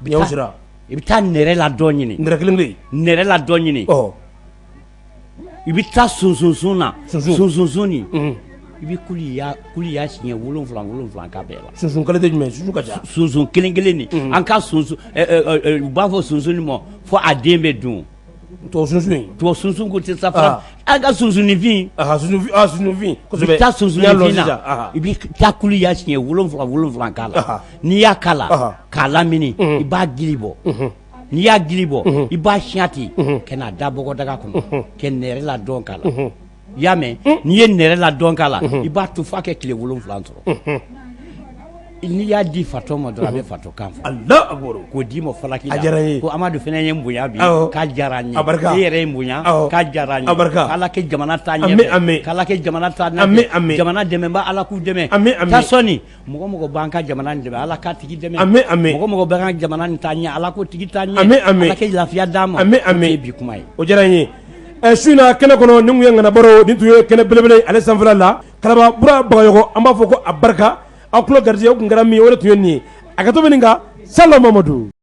biɲɛw sira i bɛ taa nɛrɛ la dɔ ɲini nɛrɛ kelen kelen nɛrɛ la dɔ ɲini ɔ i bɛ taa sunsunsun na Sunsun. sunsunsun nin Mhm. i bɛ kuliya kuliya siɲɛ wolonwula wolonwula k'a bɛɛ la sunsun qualité jumɛn sunsun ka ca sunsun kelen kelen nin an ka sunsun u b'a fɔ sunsun nin ma fo a den bɛ dun tubabu sunsun in tubabu sunsun ko tɛ sa fana an ka sunsunninfin aha sunsun ah sunsunfin i kosɛbɛ bɛ taa N y'a lɔn sunsunninfin sisan, na aha. i bɛ taa kuliya siɲɛ wolonwula wolonwula k'a la Aha. n'i y'a k'a la Aha. k'a lamini i b'a gili bɔ n'i y'a gili bɔ i b'a siɲɛ ten ka n'a da bɔgɔdaga kɔnɔ ka nɛrɛ la dɔn k'a la i y'a mɛn n'i ye nɛrɛ la dɔn k'a la i b'a to f'a kɛ tile wolonwula sɔrɔ N'i y'a di fatɔ ma dɔrɔn a bɛ fatɔ kan fɔ. Alahu akibaru. K'o d'i ma falaki la. A diyara n ye. Ko Amadu fana ye n bonya bi. Awɔ. K'a diyara n ye. A barika. E yɛrɛ ye n bonya. Awɔ. K'a diyara n ye. A barika. Ala kɛ jamana taa ɲɛfɛ. Ami, ami. K'Ala kɛ jamana taa ɲɛfɛ. Ami, ami. Jamana dɛmɛbaa Ala k'u dɛmɛ. Ami, ami. Taa sɔnni mɔgɔ mɔgɔ b'an ka jamana nin dɛmɛ Ala k'a tigi dɛmɛ. Ami, ami. Mɔgɔ mɔgɔ b'an ka jamana nin taa ɲɛ Ala k'o tigi taa ɲɛ. Ami, ami. Ala kɛ lafiya d'an ma. Ami, ami. O ye bi kuma ye. O diyara n ye. Ɛ su in na kɛnɛ kɔnɔ nin tun ye ŋanabaro nin tun ye kɛnɛ belebele ale sanfɛla la Kalaba Bura Bagayɔgɔ an b'a fɔ ko a barika aw tulo garijɛgɛ o tun kɛra min ye o de tun ye nin ye a ka to bɛ nin kan Sala Mamadu.